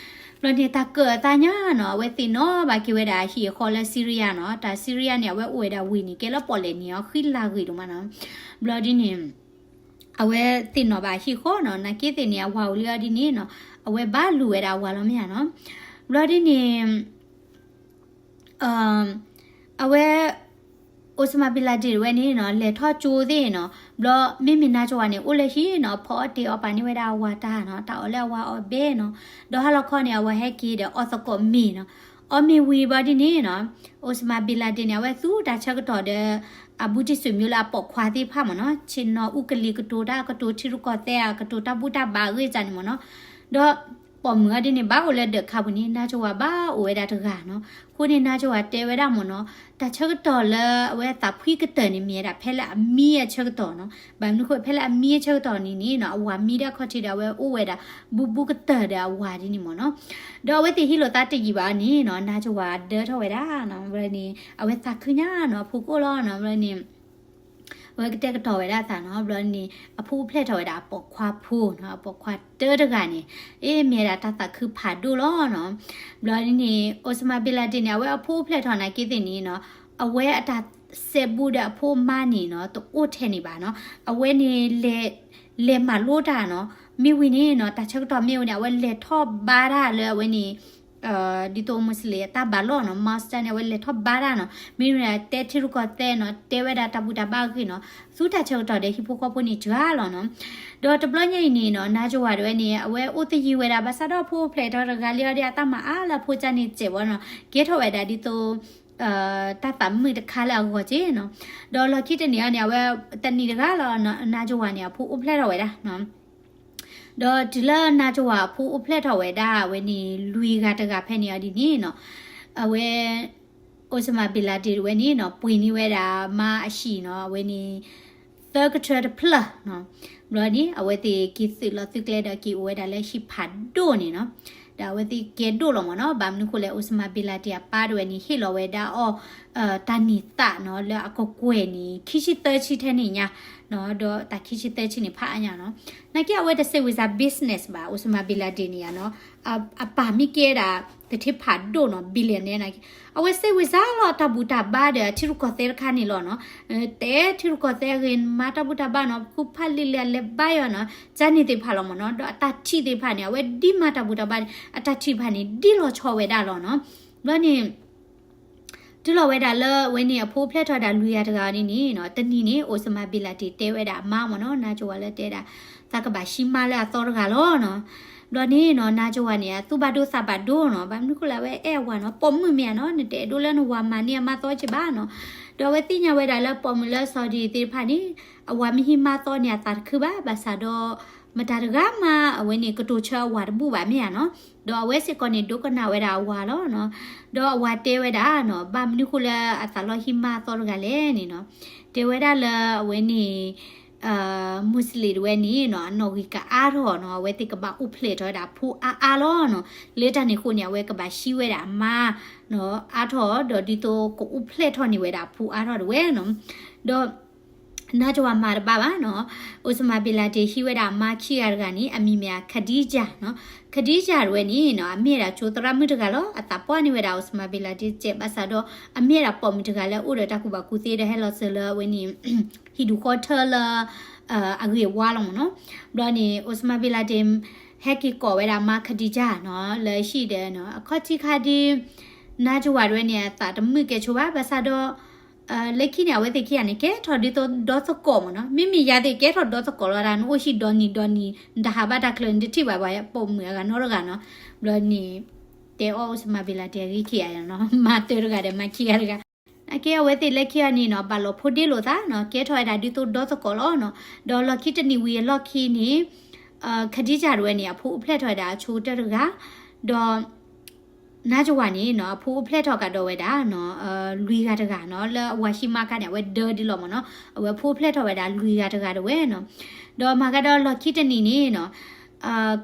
ဘျီန့ၣ် တၢ်ကၢၣ်အသးညါနီၤ, အဝဲသ့ၣ်နီၣ်ဘၣ်က့ၤဝဲဒၣ်ဟံၣ်အဃီလၢ Syria နီၤ, တၢ် Syria န့ၣ် အဝဲအိၣ်ဝဲဒၣ်ဝ့ၢ်န့ၣ် ကဲလၢပီၣ်လဲၣ်နံၤအီၤ ဃံလၤဂ့ၤဒိၣ်မးနီၤ, ဘျီဒ်န့ၣ် အဝဲသ့ၣ်နီၣ်ဘၣ်ဟံၣ်ဃီနီၤ, နာ်က့သ့ၣ်န့ၣ် အဝၤအိၣ်လံအီၤဒ်န့ၣ်နီၤ, အဝဲဘၣ်လူၤဝဲဒၣ်အဝၤလီၤမ့ၢ်ဧါနီၤ, ဘျီဒ်န့ၣ် အဝဲ Osama bin Laden ဝဲန့ၣ်နီၤ, လဲၤထီၣ်ကၠိသ့ၣ်နီၤ, ဘျီမ့မ့ၢ် Najwa န့ၣ် အိၣ်လၢဟံၣ်နီၤ, ဖီအီၣ်တ့ၢ်အီၣ်ပာ်န့ၢ်ဝဲဒၣ်အဝၤတၢ်နီၤ, တၢ်အီၣ်လၢအဝၤအီၣ်ဘဲနီၤ, ဒီးဟါလီၤခီန့ၣ် အဝဲဟဲက့ၤဒီးအီၣ်သကိးမ့ၤနီၤ, အီၣ်မ့ၤဝံၤဘျီဒ်န့ၣ်နီၤ, Osama bin Laden န့ၣ် အဝဲသူတၢ်ဆၢကတီၢ်ဒီး အဘူးတံၢ်စူးမၠိလၢအပိာ်ခွါသ့ၣ်တဖၣ်မ့ၢ်နီၤ, ဆ့ၣ်နီၤအူကလံၤကတိၤတၢ်ကတိၤ ထံရူၢ်ကီၢ်သဲးအကတိၤ တၢ်ဘူၣ်တၢ်ဘါအဂ့ၢ်အကျါန့ၣ်မ့ၢ်နီၤ, ဒီးပိာ်မုၣ်အီၤဒ်န့ၣ် ဘၣ်အိၣ်လၢဒၢးခါပူၤန့ၣ် Najwa ဘၣ်အိၣ်ဝဲဒၣ်တဂၤနီၤ, အဃိန့ၣ် Najwa တဲဝဲဒၣ်မ့ၢ်နီၤ, တၢ်ဆၢကတီၢ်လၢအဝဲသးဖှံကတၢၢ်န့ၣ် မ့ၢ်ဝဲဒၣ်ဖဲလၢအမံအဆၢကတီၢ်နီၤ, ဘၣ်မနုၤအဃိ ဖဲလၢအမံအဆၢကတီၢ်န့ၣ်န့ၣ်နီၤ, အဝၤမံဒၣ်ခီၣ်ထံးဒီး အဝဲအိၣ်ဝဲဒၣ် ဘူးဘူးကတၢၢ်ဒီးအဝၤဒ်န့ၣ်မ့ၢ်နီၤ, ဒီးအဝဲသ့ၣ်ဟံးလိာ်သးတယံာ်ဘၣ်န့ၣ်နီၤ, Najwa ဒၢထီၣ်ဝဲဒၣ်နီၤ, ဘျီန့ၣ် အဝဲသးခုညါနီၤ, အဖိကအိၣ်လီၤနီၤ, ဘျီန့ၣ် အဝဲကတဲာ်ကတီၤဝဲဒၣ်အသးနီၤ, ဘျီန့ၣ် အဖိအိၣ်ဖျဲၣ်ထီၣ်ဝဲဒၣ်အပိာ်ခွါဖိနီၤ, အပိာ်ခွါတၢတဂၤန့ၣ်, အ့ မ့ၢ်ဝဲဒၣ်တၢ်သးခုဖးဒိၣ်လီၤနီၤ, ဘျီန့ၣ် Osama bin Laden န့ၣ် အဝဲအဖိအိၣ်ဖျဲၣ်ထီၣ်နာ်က့သ့ၣ်န့ၣ်နီၤ, အဝဲအတၢ်စဲဘူးဒီးအဖိအမါန့ၣ်နီၤ တအိၣ်ထဲန့ၣ်ဘၣ်နီၤ, အဝဲန့ၣ် လဲၤမၤလိတၢ်နီၤ, မ့ၢ်ဝံၤန့ၣ်နီၤ, တၢ်ဆၢကတီၢ်မ့ၢ်ဝံၤန့ၣ် အဝဲလဲၤထီၣ်ဘါတၢ်လၢအဝဲန့ၣ် ဒ်သိး Muslim အတၢ်ဘါလီၢ်နီၤ, mosque န့ၣ် အဝဲလဲၤထီၣ်ဘါတၢ်နီၤ, မ့ၢ်ဝဲဒၣ်တဲထံရူၢ်ကီၢ်သဲးနီၤ, တဲဝဲဒၣ်တၢ်ဘူၣ်တၢ်ဘါအဂ့ၢ်နီၤ, သူတၢ်ဆၢကတီၢ်ဒီးဟံၣ်ဖိဃီဖိန့ၣ်စှၤလီၤနီၤ, ဒီးတဘျီညါအံၤန့ၣ်နီၤ, Najwa တဝဲန့ၣ် အဝဲအိၣ်သယုၢ်ဝဲဒၣ် ဘၣ်ဆၣ်ဒီးဖိအိၣ်ဖျဲၣ်ထီၣ်တဂၤလံအီၤဒီး အတၢ်မၤအါလၢအဖိကၢ်န့ၣ်စဲးဝဲနီၤ, ကဲထီၣ်ဝဲဒၣ်ဒ်သိး တၢ်သးမုာ်တခါလၢအဂီၢ်က့နီၤ, ဒီးလီၢ်ခံတနံၤအံၤန့ၣ် အဝဲတနံၤတဂၤလီၤ Najwa န့ၣ် အဖိအိၣ်ဖျဲၣ်ထီၣ်ဝဲဒၣ်နီၤ ဒီးတုၤလၢ Najwa အဖိအိၣ်ဖျဲၣ်ထီၣ်ဝဲဒၣ် အဝဲန့ၣ် လွံၢ်ဂၤတဂၤဖဲန့ၣ်အီၤဒ်န့ၣ်နီၤ, အဝဲ Osama bin Laden တဝဲန့ၣ်နီၤ ပှ့ၤန့ၢ်ဝဲဒၣ်မါအဟံၣ်နီၤ, အဝဲန့ၣ် သၢကထၢတဖျၢၣ်နီၤ, ဘျီန့ၣ် အဝဲသ့ၣ်က့ၤသုးလီၤသုးကျဲဒီး က့ၤအိၣ်ဝဲဒၣ်လၢဟံၣ်ဖးဒိၣ်န့ၣ်နီၤ, ဒီးအဝဲသ့ၣ်ကဲဒိၣ်လီၤမ့ၢ်နီၤ, ဘၣ်မနုၤဃိလဲၣ် Osama bin Laden အပၢ်တဝဲန့ၣ် ဟ့ၣ်လီၤဝဲဒၣ်အီၤ တၢ်န့ၢ်သးနီၤ လၢအကကွဲၢ်န့ၣ် ခံဆံသၢဆံထဲန့ၣ်ညါနီၤ, ဒီးတၢ်ခံဆံသၢဆံန့ၣ် ဖးအါညါနီၤ, နာ်က့အဝဲတစဲးဝံၤစါ business ဘၣ် Osama bin Laden န့ၣ်ယါနီၤ, အပၢ်မ့ၢ်ကဲဒၣ် သထ့ဖးဒိၣ်နီၤ billionaire နာ်က့, အဝဲစဲးဝံၤစါလီၤတၢ်ဘူၣ်တၢ်ဘါဒီးအထံရူၢ်ကီၢ်သဲးတခါန့ၣ်လီၤနီၤ, တဲထံရူၢ်ကီၢ်သဲးအဂ့ၢ် မၤတၢ်ဘူၣ်တၢ်ဘါနီၤ, ပဃုဖးလံာ်လံာ်အလဲၤဘါယီၤနီၤ, ကၢ်န့ၣ်သ့ၣ်တဖၣ်လီၤမ့ၢ်နီၤ, ဒီးအတၢ်ထံၣ်သ့ၣ်တဖၣ်န့ၣ် အဝဲဒ်မၤတၢ်ဘူၣ်တၢ်ဘါန့ၣ် အတၢ်ထံၣ်တဖၣ်န့ၣ် ဒ်လီၤဆီဝဲဒၣ်လီၤနီၤ, ဘျီန့ၣ် တုၤလီၤဝဲဒၣ်လၢအဝဲန့ၣ် အဖိအိၣ်ဖျဲၣ်ထီၣ်ဝဲဒၣ်လွံၢ်ဂၤတဂၤန့ၣ်န့ၣ်နီၤ, တနံၤန့ၣ် Osama bin Laden တဲဝဲဒၣ်အမါမ့ၢ်နီၤ, နါကဝၤလၢတဲဒၣ် သးကဘၣ်ဟံးမါလၢအသီတဂၤလီၤနီၤ. ဘျီန့ၣ်နီၤ နါကဝၤန့ၣ် အသူၣ်ဘၣ်ဒိသးဘၣ်ဒိနီၤ, ဘၣ်မနုၤဃိလၢအဝဲအဲၣ်အဝၤနီၤ, ပိာ်မုၣ်မ့ၢ်ဧါနီၤ, နတအဲၣ်ဒိးလၢနဝၤမၤန့ၢ်အမါသီက့ဘၣ်နီၤ. ဒီးအဝဲသ့ၣ်ညါဝဲဒၣ်လၢပိာ်မုၣ်လၢစီၤဒံသ့ၣ်တဖၣ်န့ၣ် အဝၤမ့ၢ်ဟံးမါသီန့ၣ် အသးတခုဘၣ်, ဘၣ်ဆၣ်ဒီး မတၤတဂၤမး အဝဲန့ၣ် ကတိၤဆၢအဝၤတဘူၣ်ဘၣ်မ့ၢ်ဧါနီၤ. ဒီးအဝဲစ့ၢ်ကီးန့ၣ် ဒိကနၣ်ဝဲဒၣ်အဝၤလီၤနီၤ. ဒီးအဝၤတဲဝဲဒၣ်နီၤ, ဘၣ်မနုၤဃိလၢအသးလီၤဟံးမါသီတဂၤလဲၣ်န့ၣ်နီၤ. တဲဝဲဒၣ်လၢအဝဲန့ၣ် Muslim တဝဲန့ၣ်နီၤ အနီၣ်ဂံၢ်ကအါထီၣ်နီၤ, အဝဲသ့ၣ်ကဘၣ်အိၣ်ဖျဲၣ်ထီၣ်ဝဲဒၣ်အဖိအါအါလီၤနီၤ. လၢတၢ်န့ၣ်အဃိန့ၣ် အဝဲကဘၣ်ဟံးဝဲဒၣ်အမါနီၤ အါထီၣ် ဒီးဒ်သိးကအိၣ်ဖျဲၣ်ထီၣ်န့ၢ်ဝဲဒၣ်အဖိအါထီၣ်တဝဲနီၤ. ဒီး နါကဝၤမၤတဘၣ်ဘၣ်နီၤ, Osama bin Laden ဟံးဝဲဒၣ်အမါခံဂၤတဂၤန့ၣ် အမံၤမ့ၢ် Khadija နီၤ. Khadija တဝဲန့ၣ်နီၤ အမ့ၢ်ဝဲဒၣ်ကၠိသရၣ်မုၣ်တဂၤလီၤ. အသးပှၢ်န့ၢ်ဝဲဒၣ် Osama bin Laden စဲး ဘၣ်ဆၣ်ဒီး အမ့ၢ်ဝဲဒၣ်ပိာ်မုၣ်တဂၤလၢအိၣ်ဒီးတၢ်ကူၣ်ဘၣ်ကူၣ်သ့ဒီးဟဲလီၤစၢၤလၢအဝဲန့ၣ် ဟံၣ်ဒူၣ်ဃီထၢလၢ အဂ့ၢ်အဝါလီၤမ့ၢ်နီၤ. ဘျီန့ၣ် Osama bin Laden ဟဲက့ၤကိးဝဲဒၣ်မါ Khadija နီၤ လၢဟံၣ်ဒီးနီၤ အခီၣ်ထံးခါဒ် နါကဝၤတဝဲန့ၣ် အသးတမုာ်ကဲဆိဘၣ်. ဘၣ်ဆၣ်ဒီး လၢခံန့ၣ် အဝဲသ့ၣ်ခံဂၤန့ၣ် ကဲထီၣ်ဒ်သိးဒီသကိးမ့ၢ်နီၤ. မ့မ့ၢ်ယၤသ့ၣ်ကဲထီၣ်ဒီသကိးလီၤဒၣ် နအိၣ်ဟံၣ်ဒီနံၤဒီနံၤ နတဟးဘၣ်တၢ်ချၢ နတထံၣ်ဘၣ်ပှၤ ပိာ်မုၣ်အဂၤနီတဂၤနီၤ. ဘျီန့ၣ် တဲအီၣ် Osama bin Laden အဂ့ၢ်ခံဂၤနီၤ မါတၢတဂၤဒီးမါခံဂၤတဂၤ အကဲအဝဲသ့ၣ်လၢခံအံၤန့ၣ်နီၤ ဘၣ်လီၤဖိးဒ့လိာ်သးနီၤ ကဲထီၣ်ဝဲဒၣ်ဒ်သိးဒီသကိးလီၤနီၤ. ဒီးလီၢ်ခံတနံၣ်ဝံၤအလီၢ်ခံန့ၣ် Khadija တဝဲန့ၣ် အဖိအိၣ်ဖျဲၣ်ထီၣ်ဝဲဒၣ်အဆိကတၢၢ်တဂၤ, ဒီး Najwa န့ၣ်နီၤ အဖိအိၣ်ဖျဲၣ်ထီၣ်ကဒီးဝဲဒၣ်နီၤ လွံၢ်ဂၤတဂၤနီၤ လၢအဝၤဟံးမါခါန့ၣ် အဝဲဒၢဒ်လီၤမ့ၢ်နီၤ အဝဲဖိအိၣ်ဖျဲၣ်ထီၣ်ဝဲဒၣ်လွံၢ်ဂၤတဂၤတဝဲနီၤ. ဒီးမၤကဒီးလီၢ်ခံတနံၣ်န့ၣ်နီၤ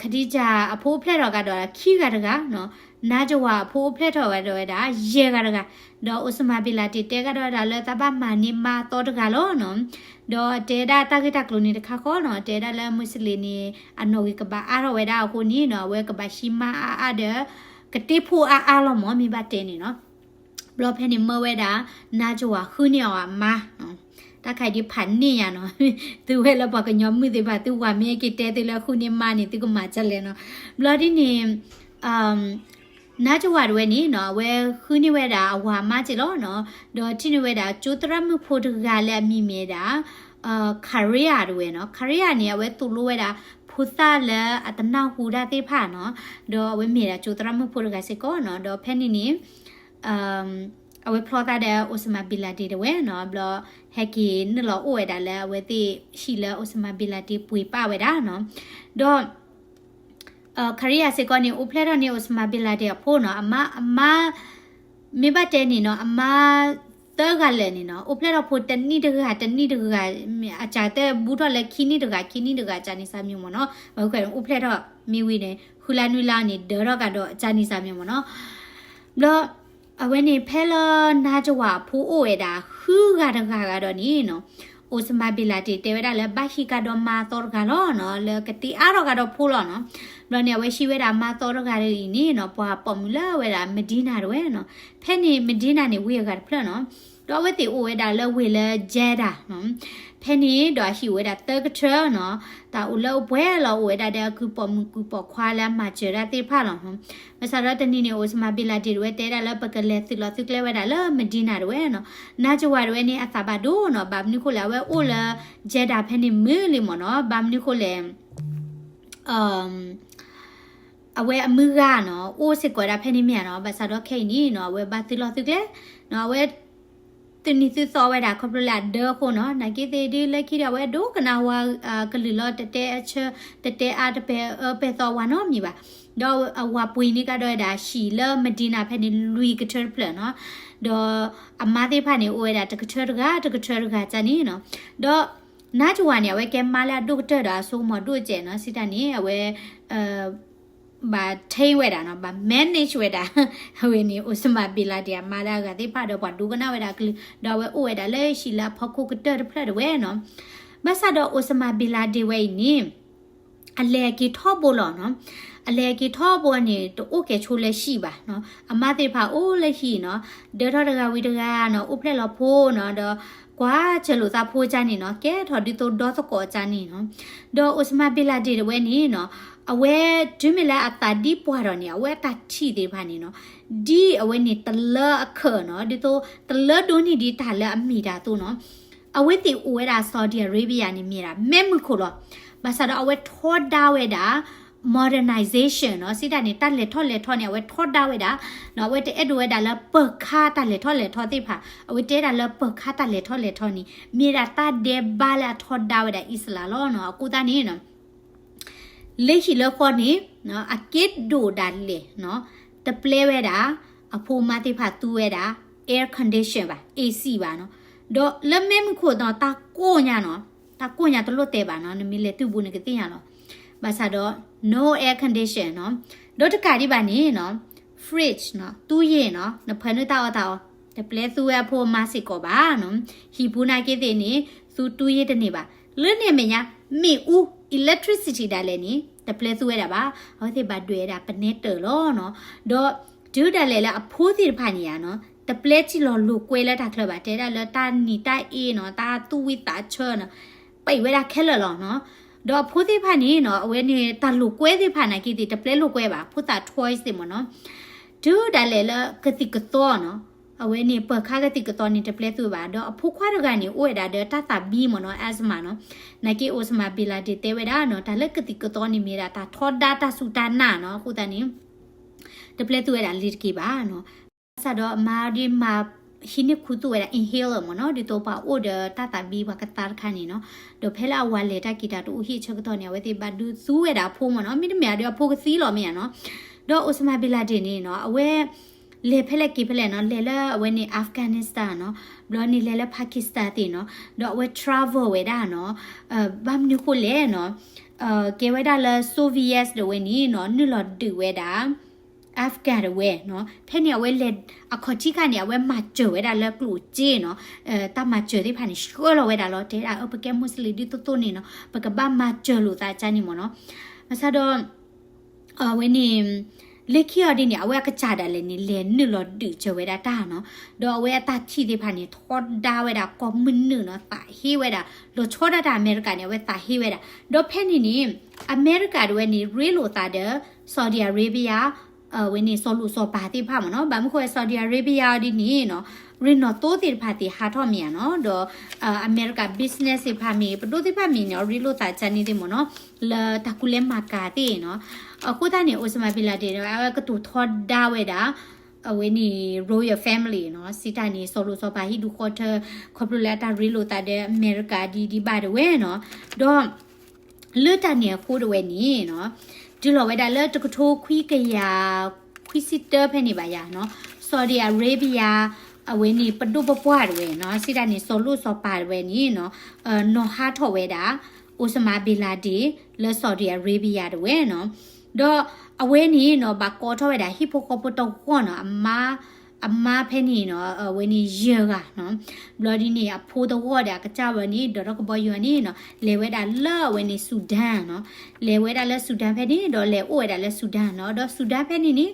Khadija အဖိအိၣ်ဖျဲၣ်ထီၣ်ကဒီးခံဂၤတဂၤနီၤ Najwa အဖိအိၣ်ဖျဲၣ်ထီၣ်ဝဲဒၣ်ယဲၢ်ဂၤတဂၤ, ဒီး Osama bin Laden တဲကဒီးဝဲဒၣ်လၢသးဘၣ်မၤန့ၢ်မါအသီတဂၤလီၤနီၤ. ဒီးတဲဒၣ်တၢ်ဂ့ၢ်တၢ်ကျိၤန့ၣ်တခါဃီနီၤ တဲဒၣ်လၢ Muslim န့ၣ် အနီၣ်ဂံၢ်ကဘၣ်အါထီၣ်ဝဲဒၣ်အဃိန့ၣ်နီၤ အဝဲကဘၣ်ဟံးမါအါအါဒီး ကတ့ဖိအါအါလီၤမ့ၢ် မ့ၢ်ဘၣ်တဲန့ၣ်နီၤ. ဘျီဖဲန့ၣ်မၢဝဲဒၣ် Najwa ဃုန့ၢ်အီၤအမါ တၢ်ခါအံၤဒ်ဖးန့ၢ်ယၤနီၤ သုဝဲလၢပှၤကညီမုၣ်သ့ၣ်တဖၣ် သုဝၤမ့ၢ်က့ၤတဲသုလၢဃုန့ၢ်မါန့ၣ် သုကမၤဒ်လဲၣ်နီၤ. ဘျီဒ်န့ၣ် Najwa တဝဲန့ၣ်နီၤ အဝဲဃုန့ၢ်ဝဲဒၣ်အဝၤမါက့ၤလီၤနီၤ. ဒီးထံၣ်န့ၢ်ဝဲဒၣ်ကၠိသရၣ်မုၣ်ဖိတဂၤလၢအမံၤမ့ၢ်ဒၣ် Kharia တဝဲနီၤ. Kharia န့ၣ် အဝဲသိၣ်လိဝဲဒၣ် ဖိသၣ်လၢအတနၢ်ဟူတၢ်သ့ၣ်တဖၣ်နီၤ. ဒီးအဝဲမ့ၢ်ဒၣ်ကၠိသရၣ်မုၣ်ဖိတဂၤစ့ၢ်ကီးနီၤ. ဒီးဖဲန့ၣ်န့ၣ် အဝဲဖျီသးဒီး Osama bin Laden တဝဲနီၤ. ဘျီဟဲက့ၤနုာ်လီၤအိၣ်ဝဲဒၣ်လၢအဝဲသ့ၣ်ဟံၣ်လၢ Osama bin Laden ပှ့ၤပာ်ဝဲဒၣ်နီၤ. ဒီး Kharia စ့ၢ်ကီးန့ၣ် အိၣ်ဖျဲၣ်ထီၣ်န့ၢ် Osama bin Laden အဖိနီၤ. အမါ အမါ မ့ၢ်ဘၣ်တဲန့ၣ်နီၤ အမါ သၢဂၤလၢာ်န့ၣ်နီၤ အိၣ်ဖျဲၣ်ထီၣ်ဖိတနံၣ်တဂၤ တနံၣ်တဂၤ အစးတဘူၣ်ထီၣ်လၢခံနံၣ်တဂၤ ခံနံၣ်တဂၤ ကန့ၣ်စးမံၤမ့ၢ်နီၤ. ဘၣ်ဃုန့ၣ် အိၣ်ဖျဲၣ်ထီၣ်မ့ၢ်ဝံၤန့ၣ် ဃုလါနွံလါန့ၣ် ဒၢထီၣ်ကဒီးကန့ၣ်စးမံၤမ့ၢ်နီၤ. ဘျီ အဝဲန့ၣ်ဖဲလၢ Najwa အဖိအိၣ်ဝဲဒၣ်ဃုဂၤတဂၤဂၤဒီးန့ၣ်နီၤ Osama bin Laden တဲဝဲဒၣ်လၢဘၣ်ဟံးကဒီးမါသီတဂၤလီၤနီၤ လၢကတ့အါထီၣ်ကဒီးဖိလီၤနီၤ. ဘျီန့ၣ် အဝဲဟံးဝဲဒၣ်မါသီတဂၤဒီးအံၤန့ၣ်နီၤ ပှၤပိာ်မုၣ်လၢအဝဲဒၣ် Medina တဝဲနီၤ. ဖဲန့ၣ် Medina န့ၣ် ဝ့ၢ်အဂၤတဖျၢၣ်နီၤ. ဒီးအဝဲသ့ၣ်အိၣ်ဝဲဒၣ်လၢဝ့ၢ်လၢ Jeddah နီၤ. ဖဲန့ၣ်ဒီးအဟံၣ်အိၣ်ဝဲဒၣ်သၢကထၢနီၤ. တၢ်အိၣ်လၢအပှဲၤလီၤအိၣ်ဝဲဒၣ်ဒီးအကုၢ်ပိာ်မုၣ်ကုၢ်ပိာ်ခွါလၢအမၤစၢၤတၢ်သ့ၣ်တဖၣ်လီၤနီၤ. ဘၣ်ဆၣ်ဒီးတနံၤန့ၣ် Osama bin Laden တဝဲတဲဒၣ်လၢပကလဲၤသုးလီၤသုးကျဲဝဲဒၣ်လၢ Medina တဝဲနီၤ. Najwa တဝဲန့ၣ် အသးဘၣ်ဒိနီၤ ဘၣ်မနုၤဃိလဲၣ် အဝဲအိၣ်လၢ Jeddah ဖဲန့ၣ်မုာ်လံမ့ၢ်နီၤ ဘၣ်မနုၤဃိလဲၣ် အဝဲအမုၢ်ဂၤနီၤ အိၣ်စ့ၢ်ကီးဒၣ်ဖဲန့ၣ်မ့ၢ်ဧါနီၤ. ဘၣ်ဆၣ်ဒီးခဲအံၤန့ၣ်နီၤ အဝဲဘၣ်သုးလီၤသုးကျဲနီၤ အဝဲ သုးနံၤသုးသီဝဲဒၣ်ခီဖျိလၢအဒၢအဃိနီၤ. နာ်က့သ့ၣ်ဒ်လၢခံဒီး အဝဲဒိကနၣ်ဝၤကလုၢ်လီၤ တတဲအဆၢ တတဲအါ တပဲာ်အၢပဲာ်သီဝၤနီတမံၤဘၣ်. ဒီးအဝၤပှ့ၤန့ၢ်ကဒီးဝဲဒၣ်ဟံၣ်လၢ Medina ဖဲန့ၣ်လွံၢ်ကထၢတဖျၢၣ်နီၤ. ဒီးအမါသ့ၣ်တဖၣ်န့ၣ် အိၣ်ဝဲဒၣ်တကထၢတဂၤ တကထၢတဂၤန့ၣ်နီၤ. ဒီး Najwa န့ၣ် အဝဲကဲမါလၢအဒိၣ်ကတၢၢ်ဒီးအစိကမီၤဒိၣ်စဲးနီၤ. စံးတၢ်န့ၣ် အဝဲ ဘၣ် tame ဝဲဒၣ်နီၤ ဘၣ် manage ဝဲဒၣ် အဝဲန့ၣ် Osama bin Laden အမါလၢအဂၤသ့ၣ်တဖၣ်ဒီး ပှၤဒိကနၣ်ဝဲဒၣ်အကလုၢ် ဒီးအဝဲအိၣ်ဝဲဒၣ်လၢဟံၣ်လၢအဖီခိၣ်ကတၢၢ်တဖျၢၣ်တဝဲနီၤ. ဘၣ်ဆၣ်ဒီး Osama bin Laden ဝဲအံၤန့ၣ် အလဲၤက့ၤထီဘိလီၤနီၤ. အလဲၤက့ၤထီဘိန့ၣ် တအိၣ်ကဲၤဆိလၢဟံၣ်ဘၣ်နီၤ. အမါသ့ၣ်တဖၣ်အိၣ်လၢဟံၣ်နီၤ. ဒၢထီၣ်တဂၤဝံၤတဂၤနီၤ အိၣ်ဖျဲၣ်လီၤဖိနီၤ ဒီးကွၢ်စၢၤလိာ်သးဖိကန့ၣ်နီၤ ကဲထီၣ်ဒ်သိးဒီသကိးကန့ၣ်နီၤ. ဒီး Osama bin Laden တဝဲန့ၣ်နီၤ အဝဲတုၤမ့ၢ်လၢအသးဒံးပှၢ်ထီၣ်န့ၣ် အဝဲအတၢ်ထံၣ်သ့ၣ်တဖၣ်န့ၣ်နီၤ ဒ်အဝဲန့ၣ်တလၢအခၢးနီၤ ဒ်သိးတလၢဒိၣ်န့ၢ်ဒံးတၢ်လၢအမ့ၢ်တၢ်အသိးနီၤ. အဝဲသ့ၣ်အိၣ်ဝဲဒၣ် Saudi Arabia န့ၣ် မ့ၢ်ဒၣ်မ့ၢ်မုၢ်ခိၣ်လီၤ. ဘၣ်ဆၣ်ဒီးအဝဲထီဒါဝဲဒၣ် modernization နီၤ စံးတၢ်န့ၣ် တၢ်လဲၤထီၣ်လဲၤထီန့ၣ် အဝဲထီဒါဝဲဒၣ်နီၤ. အဝဲတအဲၣ်ဒိးဝဲဒၣ်လၢပၢၤခါတၢ်လဲၤထီၣ်လဲၤထီသ့ၣ်တဖၣ် အဝဲတဲဒၣ်လၢပၢၤခါတၢ်လဲၤထီၣ်လဲၤထီန့ၣ် မ့ၢ်ဒၣ်တၢ်ဒဲးဘးလၢအထီဒါဝဲဒၣ်အံၣ်စရ့လးလီၤနီၤ. အဃိသတးန့ၣ်နီၤ လၢဟံၣ်လၢဃီန့ၣ် အက့ဒိၣ်ဒၣ်လဲာ်နီၤ တပျဲဝဲဒၣ် အဖိအမါသ့ၣ်တဖၣ်သူဝဲဒၣ် air condition ဘၣ် AC ဘၣ်နီၤ. ဒီးလၢမ့ၢ်မုၢ်ခိၣ်နီၤ တၢ်ကိၢ်ညါနီၤ တၢ်ကိၢ်ညါတလိၣ်တဲဘၣ်နီၤ နမ့ၢ်လဲၤတုၤဘူးနကသ့ၣ်ညါလီၤ. ဘၣ်ဆၣ်ဒီး no air condition နီၤ. ဒီးတကးဒံးဘၣ်န့ၣ်နီၤ fridge နီၤ သူယ့ၢ်နီၤ နဖၢနုာ်တၢ်အီၣ်တၢ်အီ တပျဲသူဝဲအဖိအမါစ့ၢ်ကီးဘၣ်နီၤ. ဟံၣ်ပူၤနာ်က့သ့ၣ်န့ၣ် သူသူယ့ၢ်တန့ၢ်ဘၣ်. လၢန့ၣ်အမဲာ်ညါ မ့ၣ်အူ electricity ဒၣ်လဲာ်န့ၣ် တပျဲသူဝဲဒၣ်ဘၣ်. အဝဲသ့ၣ်ဘၣ်ဒွဲၣ်ဝဲဒၣ်ပနဲတၢၢ်လီၤနီၤ. ဒီးတုၤဒၣ်လဲာ်လၢအဖိသ့ၣ်တဖၣ်န့ၣ်ဧါနီၤ တပျဲစံၣ်လီၤလိာ်ကွဲလၢတၢ်ချၢဘၣ် တဲဒၣ်လၢတၢ်နံၤတၢ်အ့နီၤ တၢ်သူၣ်ဝံၣ်သးဆၢနီၤ ပံးဝဲဒၣ်ခဲလၢာ်လီၤနီၤ. ဒီးအဖိသ့ၣ်တဖၣ်န့ၣ်နီၤ အဝဲန့ၣ်တၢ်လိာ်ကွဲသ့ၣ်တဖၣ်နာ်က့သ့ၣ် တပျဲလိာ်ကွဲဘၣ် ဖိသၣ် toys သ့ၣ်မ့ၢ်နီၤ. တုၤဒၣ်လဲာ်လၢကသံၣ်ကသီနီၤ အဝဲန့ၣ်ပၢၤခါကသံၣ်ကသီန့ၣ် တပျဲသူဘၣ်. ဒီးအဖိခွါတဂၤန့ၣ် အိၣ်ဝဲဒၣ်ဒီးတၢ်သးဘံမ့ၢ်နီၤ asthma နီၤ. နာ်က့ Osama bin Laden တဲဝဲဒၣ်နီၤ တၢ်လၢကသံၣ်ကသီန့ၣ်မ့ၢ်ဒၣ်တၢ်ထီဒါတၢ်စူၢ်တၢ်နာ်နီၤ. အဃိသတးန့ၣ် တပျဲသူဝဲဒၣ်လ့ၤတက့ၢ်ဘၣ်နီၤ. ဘၣ်ဆၣ်ဒီးအမါဒ်မၤ ဟံးန့ၢ်ခူသူၣ်ဝဲဒၣ် inhaler မ့ၢ်နီၤ, ဒ်သိးပှၤအိၣ်ဒီးတၢ်သးဘံ ပှၤကသါတခါန့ၣ်နီၤ. ဒီးဖဲလၢအဝၤလဲၤတၢ်က့ၤတၢ်တအိၣ်ဟံၣ်အဆၢကတီၢ်န့ၣ် အဝဲသ့ၣ်ဘၣ်ဒုးသူဝဲဒၣ်အဖိမ့ၢ်နီၤ, မ့တမ့ၢ်အဒုးအဖိကသံလီၤမ့ၢ်ဧါနီၤ. ဒီး Osama bin Laden န့ၣ်နီၤ အဝဲ လဲၤဖဲလဲၣ်က့ၤဖဲလဲၣ်နီၤ, လဲၤလၢအဝဲန့ၣ် Afghanistan နီၤ, ဘျီန့ၣ်လဲၤလၢ Pakistan သ့ၣ်နီၤ, ဒီးအဝဲ travel ဝဲဒၣ်နီၤ, ဘၣ်မနုၤဃိလဲၣ်နီၤ, ကဲဝဲဒၣ်လၢ Soviet ဒၣ်ဝဲန့ၣ်နီၤ နုာ်လီၤဒုးဝဲဒၣ် Afghan ဒၣ်ဝဲနီၤ, ဖဲန့ၣ်အဝဲလဲၤ အခီၣ်ထံးခါန့ၣ် အဝဲမၤစၢၤဝဲဒၣ်လၢကျိၣ်စ့နီၤ, တၢ်မၤစၢၤသ့ၣ်တဖၣ်န့ၣ် ဆှၢလီၤဝဲဒၣ်လီၤ, တဲဒၣ် အၢ ပကဲ Muslim ဒ်သိးသိးန့ၣ်နီၤ ပကဘၣ်မၤစၢၤလိာ်သးကန့ၣ်မ့ၢ်နီၤ. ဘၣ်ဆၣ်ဒီး အဝဲန့ၣ် လၢခံအီၤဒ်န့ၣ် အဝဲအကစၢ်ဒၣ်လဲာ်န့ၣ် လဲၤနုာ်လီၤဒုးစၢၤဝဲဒၣ်တၢ်နီၤ, ဒီးအဝဲအတၢ်ထံၣ်သ့ၣ်တဖၣ်န့ၣ် ထီဒါဝဲဒၣ်ကိးမုၢ်နုာ်နီၤ, သးဟ့ဝဲဒၣ် လီၤဆီဒၣ်တၢ်အမဲရကၤန့ၣ် အဝဲသးဟ့ဝဲဒၣ်. ဒီးဖဲန့ၣ်န့ၣ် အမဲရကၤဒၣ်ဝဲန့ၣ် ရ့လိာ်သးဒီး Saudi Arabia အဝဲန့ၣ် စီၤလိၣ်စီၤပၤသ့ၣ်တဖၣ်မ့ၢ်နီၤ, ဘၣ်မနုၤဃိ Saudi Arabia အီၤဒ်န့ၣ်နီၤ ရ့နီၣ်သိသ့ၣ်တဖၣ်သ့ၣ်ဟးထီၣ်မ့ၢ်ဧါနီၤ, ဒီး အမဲရကၤ business သ့ၣ်တဖၣ်မ့ၢ် ပဒိၣ်သ့ၣ်တဖၣ်မ့ၢ်န့ၣ် ရ့လိာ်သးကန့ၣ်သ့ၣ်မ့ၢ်နီၤ, လၢတၢ်ကူလဲမၤကၤသ့ၣ်နီၤ. အဃိသတးန့ၣ် Osama bin Laden န့ၣ် အဝဲကတိၤထီဒါဝဲဒၣ် အဝဲန့ၣ် royal family နီၤ, စံးတၢ်န့ၣ် စီၤလိၣ်စီၤပၤဟံၣ်ဒူၣ်ဃီထၢ ခီဖျိလၢအတၢ်ရ့လိာ်သးဒီးအမဲရကၤဒ်ဒံးဘၣ်ဒၣ်ဝဲနီၤ. ဒီး လၢတၢ်န့ၣ်အဃိဒၣ်ဝဲန့ၣ်နီၤ, တုၤလီၤဝဲဒၣ်လၢတကထိခွံကယၤခွံဆံတၢဖဲန့ၣ်ဘၣ်ယၤနီၤ, Saudi Arabia အဝဲန့ၣ် ပဒိၣ်ပပှၢ်ဒၣ်ဝဲနီၤ, စံးတၢ်န့ၣ် စီၤလိၣ်စီၤပၤဒၣ်ဝဲန့ၣ်နီၤ, နီၤဟးထီၣ်ဝဲဒၣ် Osama bin Laden လၢ Saudi Arabia ဒၣ်ဝဲနီၤ. ဒီးအဝဲန့ၣ်နီၤ ဘၣ်ကိးထီၣ်ဝဲဒၣ်ဟံၣ်ဖိဃီဖိတဂီၢ်နီၤ, အမါ အမါဖဲန့ၣ်နီၤ အဝဲန့ၣ်ယဲၢ်ဂၤနီၤ, ဘျီဒ်န့ၣ် အဖိတဂီၢ်ဒီးအကစၢ်ဝဲန့ၣ် ဒီးထီၣ်ကဘီယူၤန့ၣ်နီၤ လဲၤဝဲဒၣ်လၢအဝဲန့ၣ် Sudan နီၤ, လဲၤဝဲဒၣ်လၢ Sudan ဖဲန့ၣ် ဒီးလဲၤအိၣ်ဝဲဒၣ်လၢ Sudan နီၤ, ဒီး Sudan ဖဲန့ၣ်န့ၣ်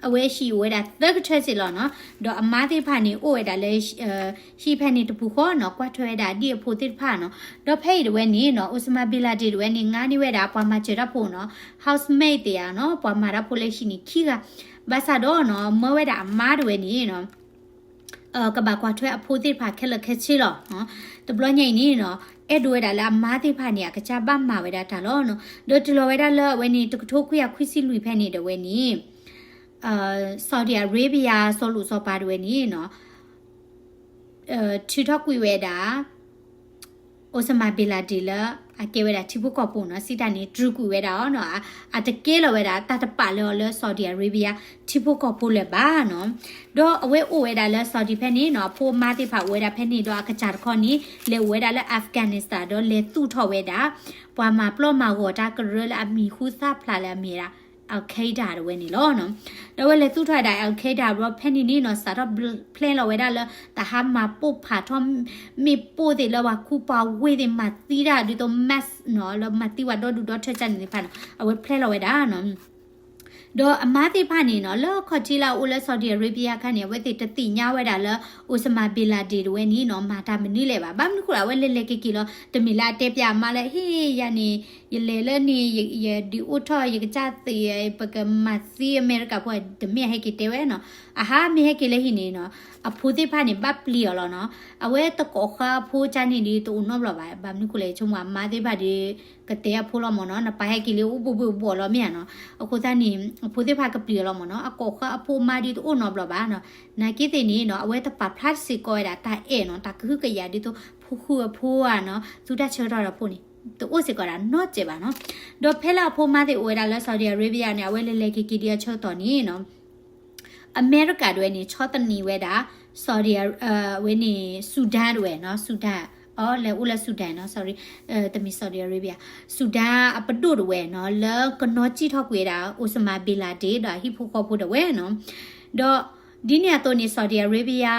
အဝဲဟံၣ်အိၣ်ဝဲဒၣ်သၢကထၢစ့ၢ်လီၤနီၤ, ဒီးအမါသ့ၣ်တဖၣ်န့ၣ် အိၣ်ဝဲဒၣ်လၢ ဟံၣ်ဖဲန့ၣ်တပူၤဃီနီၤ, ကွၢ်ထွဲဝဲဒၣ်ဒ်အဖိသ့ၣ်တဖၣ်နီၤ. ဒီးဖဲအံၤဒၣ်ဝဲန့ၣ်နီၤ Osama bin Laden ဒၣ်ဝဲန့ၣ် ငါန့ၢ်ဝဲဒၣ်ပှၤမၤစၢၤတၢ်ဖိနီၤ, housemate သ့ၣ်ဧါနီၤ, ပှၤမၤတၢ်ဖိလၢဟံၣ်န့ၣ်ခံဂၤ, ဘၣ်ဆၣ်ဒီးနီၤ မၢဝဲဒၣ်အမါဒၣ်ဝဲန့ၣ်နီၤ ကဘၣ်ကွၢ်ထွဲအဖိသ့ၣ်တဖၣ်ခဲလၢာ်ခဲဆ့လီၤ. တဘျီညါအံၤန့ၣ်နီၤ အဲၣ်ဒိးဝဲဒၣ်လၢအမါသ့ၣ်တဖၣ်န့ၣ် အကစၢ်ဘၣ်မၤဝဲဒၣ်တၢ်လီၤနီၤ. ဒီးတုၤလီၤဝဲဒၣ်လၢအဝဲန့ၣ် တကထိခွံကယၤခွံဆံလွံၢ်ဖဲန့ၣ်ဒၣ်ဝဲန့ၣ် Saudi Arabia စီၤလိၣ်စီၤပၤဒၣ်ဝဲန့ၣ်နီၤ ထုးထီၣ်ကွံာ်ဝဲဒၣ် Osama bin Laden လၢ အကဲဝဲဒၣ်ထံဖိကီၢ်ဖိနီၤ, စံးတၢ်န့ၣ် တြူာ်ကွံာ်ဝဲဒၣ်အီၤနီၤ, အတကဲလီၤဝဲဒၣ်တၢ်တပာ်လၢအီၤလၢ Saudi Arabia ထံဖိကီၢ်ဖိလၢၤဘၣ်နီၤ. ဒီးအဝဲအိၣ်ဝဲဒၣ်လၢ Saudi ဖဲန့ၣ်နီၤ, အဖိအမါသ့ၣ်တဖၣ်အိၣ်ဝဲဒၣ်ဖဲန့ၣ်, ဒီးအကစၢ်တခီန့ၣ် လဲၤအိၣ်ဝဲဒၣ်လၢ Afghanistan ဒီးလဲၤသူၣ်ထီၣ်ဝဲဒၣ် ပှၤမၤပျီၢ်မၤဂီၤတၢ်ကရၢလၢအမံၤဟူသၣ်ဖျါလၢအမ့ၢ်ဝဲဒၣ် Al Qaeda ဒၣ်ဝဲန့ၣ်လီၤ. ဒီးအဝဲလဲၤသူၣ်ထီၣ်ဝဲဒၣ် Al Qaeda ဘျီဖဲန့ၣ်န့ၣ်နီၤ, စးထီၣ်ဖျဲလီၤဝဲဒၣ်လၢ တၢ်ဟါမၤပိၢ်ဖးထီၣ် မ့ၣ်ပိၢ်သ့ၣ်လၢပှၤခူပှၤဝ့ၢ်သ့ၣ် မၤသံတၢ်ဒ်သိး mass နီၤ, လၢမၤသံပှၤဒီဒူၣ်ဒီထၢကၢန့ၣ်သ့ၣ်တဖၣ်နီၤ, အဝဲဖျဲလီၤဝဲဒၣ်နီၤ. ဒီးအမါသ့ၣ်တဖၣ်န့ၣ်နီၤ, လၢခီၣ်ထံးလၢအအိၣ်လၢ Saudi Arabia အခါန့ၣ် အဝဲသ့ၣ်တသ့ၣ်ညါဝဲဒၣ်လၢ Osama bin Laden ဒၣ်ဝဲန့ၣ်နီၤ မၤတၢ်မနုၤလဲၣ်ဘၣ်. ဘၣ်မနုၤဃိလၢအဝဲလဲၤလဲၤက့ၤက့ၤလီၤ, တမ့ၢ်လၢအတဲပျးအမါလၢ ဟ့ၣ် ယၤန့ၣ် ယလဲၤလၢန့ၣ် ယဒုးအိၣ်ထီၣ် ယကစၢ်သ့ၣ် ပကမၤသံအမဲရကၤဖိ တမ့ၢ်အဟဲက့ၤတဲဝဲနီၤ. အဟါမ့ၢ်ဟဲက့ၤလၢဟံၣ်န့ၣ်နီၤ, အဖိသ့ၣ်တဖၣ်န့ၣ် ဘၣ်ပျံၤအီၤလီၤနီၤ. အဝဲတကိးဃာ်အဖိကၢ်န့ၣ်ဒီး တအိၣ်နီတဘျီဘၣ်. ဘၣ်မနုၤဃိလဲၣ်, ဆိကမိၣ်အမါသ့ၣ်တဖၣ်ဒီး ကတဲအဖိလီၤမ့ၢ်နီၤ, နပၢ်ဟဲက့ၤလံ အိၣ်ဘှံးဘှံးဘှီၣ်လီၤမ့ၢ်ဧါနီၤ. အဃိသတးန့ၣ် အဖိသ့ၣ်တဖၣ်ကပျံၤအီၤလီၤမ့ၢ်နီၤ, အကိးဃာ်အဖိအမါဒီး တအိၣ်နီတဘျီဘၣ်နီၤ. နာ်က့သ့ၣ်န့ၣ်နီၤ, အဝဲတပာ်ဖျါစ့ၢ်ကီးဝဲဒၣ် တၢ်အဲၣ်နီၤ, တၢ်ကဟုကယာ်ဒ်သိး ဖိဃုအဖိဧါနီၤ, သူတၢ်ဆၢကတီၢ်ဒီးဖိန့ၣ် တအိၣ်စ့ၢ်ကီးဒၣ်နီတစဲးဘၣ်နီၤ. ဒီးဖဲလၢအဖိမါသ့ၣ်အိၣ်ဝဲဒၣ်လၢ Saudi Arabia န့ၣ် အဝဲလဲၤလဲၤက့ၤက့ၤဒံးအဆၢကတီၢ်န့ၣ်နီၤ, အမဲရကၤဒၣ်ဝဲန့ၣ် ဆီၣ်သနံးဝဲဒၣ် Saudi ဝဲန့ၣ် Sudan ဒၣ်ဝဲနီၤ, Sudan အီၤ လဲၤအိၣ်လၢ Sudan နီၤ, sorry, တမ့ၢ် Saudi Arabia, Sudan အပဒိၣ်ဒၣ်ဝဲနီၤ, လၢကနီၣ်ကံၣ်ထီၣ်ကွံာ်ဝဲဒၣ် Osama bin Laden ဒီးအဟံၣ်ဖိဃီဖိဒၣ်ဝဲနီၤ. ဒီးဒ်န့ၣ်အသိးန့ၣ် Saudi Arabia